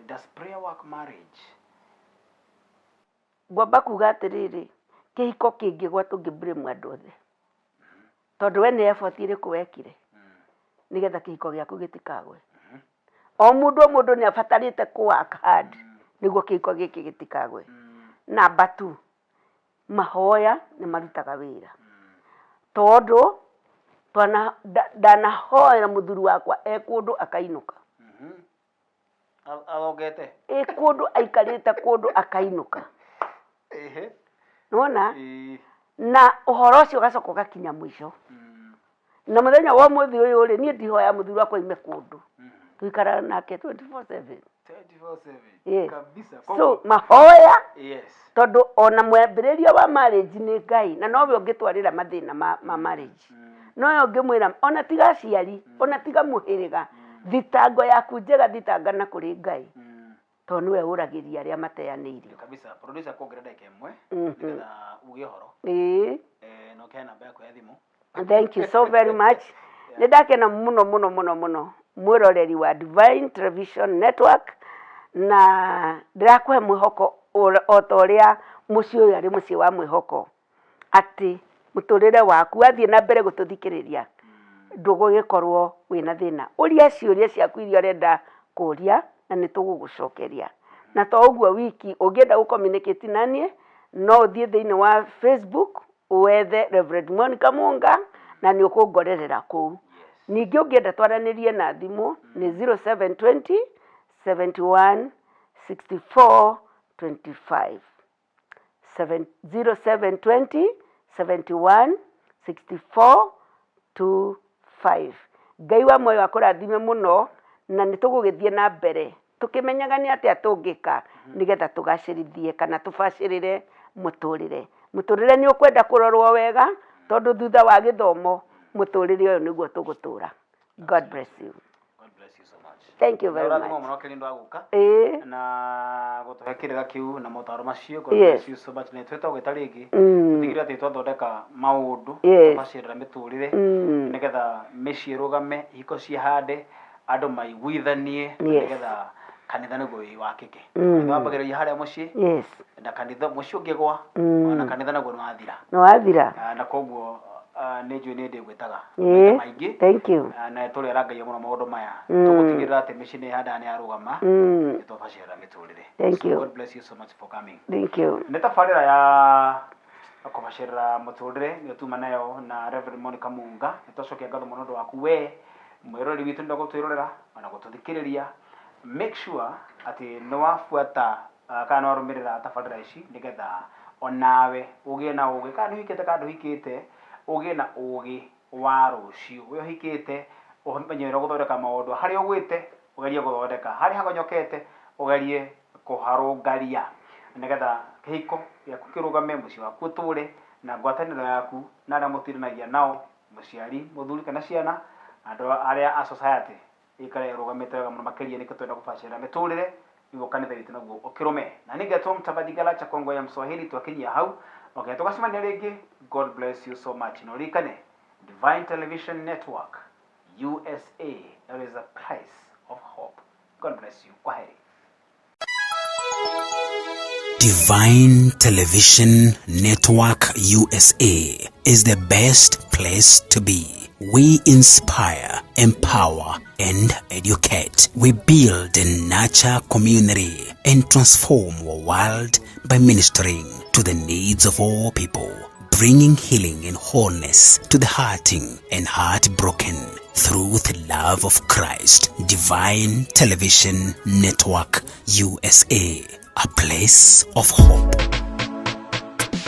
does prayer work marriage? Ngwamba kuga atĩrĩrĩ, kĩhiko kĩngĩgwa tũngĩ blame andũ othe, tondũ we nĩ effort ĩrĩkũ wekire nĩgetha kĩhiko gĩaku gĩtikagwe? O mũndũ o mũndũ nĩ abatarĩte kũ work hard nĩguo kĩhiko gĩkĩ gĩtikagwe. Number two, mahoya nĩ marutaga wĩra, tondũ ndanahoera mũthuri wakwa e kũndũ akainũka. Athongete. Ĩ kũndũ aikarĩte kũndũ akainũka. Nĩwona? Na ũhoro ũcio ũgacoka ũgakinya mũico. Na mũthenya wa ũmũthĩ ũyũ rĩ, niĩ ndihoya mũthuri wakwa aime kũndũ. Tũikaraga nake 24/7. 24/7. Yes. Kabisa. So mahoya Yes. Tondũ ona mwambĩrĩria wa marriage nĩ Ngai, na nowe ũngĩtwarĩra mathĩna ma marriage. Nowe ũngĩmwĩra ona tiga aciari, ona tiga mũhĩrĩga, thitango yaku njega thitanga na kũrĩ Ngai, tondũ nĩwe ũragĩria arĩa mateanĩirio. Kabisa. Producer kuongerera ndagĩka ĩmwe nĩgetha uge ũhoro. Na ũkĩhe namba yaku ya thimũ. Thank you so very much. Nĩ ndakena mũno mũno mũno mũno mwĩroreri wa Divine Television Network, na ndĩrakũhe mwĩhoko o ta ũrĩa mũciĩ ũyũ arĩ mũciĩ wa mwĩhoko, atĩ mũtũrĩre waku wathiĩ na mbere gũtũthikĩrĩria ndũgũgĩkorwo wĩna thĩna. Ũria ciũria ciaku iria ũrenda kũria na nĩ tũgũgũcokeria. Na to ũguo wiki, ũngĩenda gũ communicate na niĩ no ũthiĩ thĩinĩ wa Facebook wethe Reverend Monica Munga na nĩ ũkũngorerera kũu. Ningĩ ũngĩenda twaranĩrie na thimũ nĩ 0720 71 64 25. 0720 71 64 25. Ngai wa muoyo akũrathime mũno na nĩ tũgũgĩthiĩ na mbere. Tũkĩmenyaga nĩ atĩa tũngĩka nĩgetha tũgacĩrithie kana tũbacĩrĩre mũtũrĩre. Mũtũrĩre nĩ ũkwenda kũrorwo wega tondũ thutha wa gĩthomo mũtũrĩre ũyũ nĩguo tũgũtũra. God bless you. God bless you so much. Thank you very Ũrathimwo much. mũno kĩrĩ ndwa gũka Ĩĩ. na gũtũhe kĩrĩra kĩu na motaro macio. God Yes. bless you so much. Na twĩta ũgĩta rĩngĩ tũtigĩrĩre atĩ twathondeka maũndũ, tũbacĩrĩra mĩtũrĩre nĩgetha mĩciĩ ĩrũgame, ihiko ciĩhande, andũ maiguithanie na nĩgetha kanitha nĩguo wakĩke. Kanitha wambagĩrĩria harĩa mũciĩ na kanitha mũciĩ ũngĩgwa ona kanitha naguo nĩ wathira. Nĩ wathira. Ah, na koguo ah, nĩ njũĩ nĩ ndĩgwĩtaga maita maingĩ. Thank you. Ah, na tũrĩ Ngai mũno maũndũ maya tũgũtigĩrĩra atĩ mĩciĩ nĩ ĩhandaga nĩ yarũgama nĩ twabacĩrĩra mĩtũrĩre. Thank So you. God bless you so much for coming. Thank you. Nĩ tabarĩra ya kũbacĩrĩra mũtũrĩre nĩyo tuma nayo na Reverend Monica Munga. Nĩ twacokia ngatho mũno ũndũ waku we mwĩroreri witũ nĩ gũtwĩrorera ona gũtũthikĩrĩria. Make sure atĩ nĩ wabuata kana nĩ warũmĩrĩra tabarĩra ici nĩgetha onawe ũgĩe na ũgĩ, kana nĩ ũhikĩte kana ndũhikĩte, ũgĩe na ũgĩ wa rũciũ. We ũhikĩte ũmenye ũrĩa gũthondeka maũndũ, harĩa ũgwĩte ũgerie gũthondeka, harĩa hagonyokete ũgerie kũharũngaria nĩgetha kĩhiko gĩaku kĩrũgame, mũciĩ waku ũtũre na ngwatanĩro yaku na arĩa mũtindanagia nao, mũciari, mũthuri kana ciana, andũ arĩa a society ĩikare ĩrũgamĩte wega mũno makĩria. Nĩkĩo twenda kũbacĩrĩra mĩtũrĩre nĩguo kanitha witũ naguo ũkĩrũme. Na nĩ ngetwo Mtavadigala cha Kongo ya Mswahili, twakinyia hau okay, tũgacemania rĩngĩ. God bless you so much. Na ũririkane Divine Television Network USA, there is a price of hope. God bless you. Kwaheri. Divine Television Network USA is the best place to be. We inspire, empower, and educate. We build and nurture community and transform our world by ministering to the needs of all people, bringing healing and wholeness to the hurting and heartbroken through the love of Christ. Divine Television Network USA, a place of hope.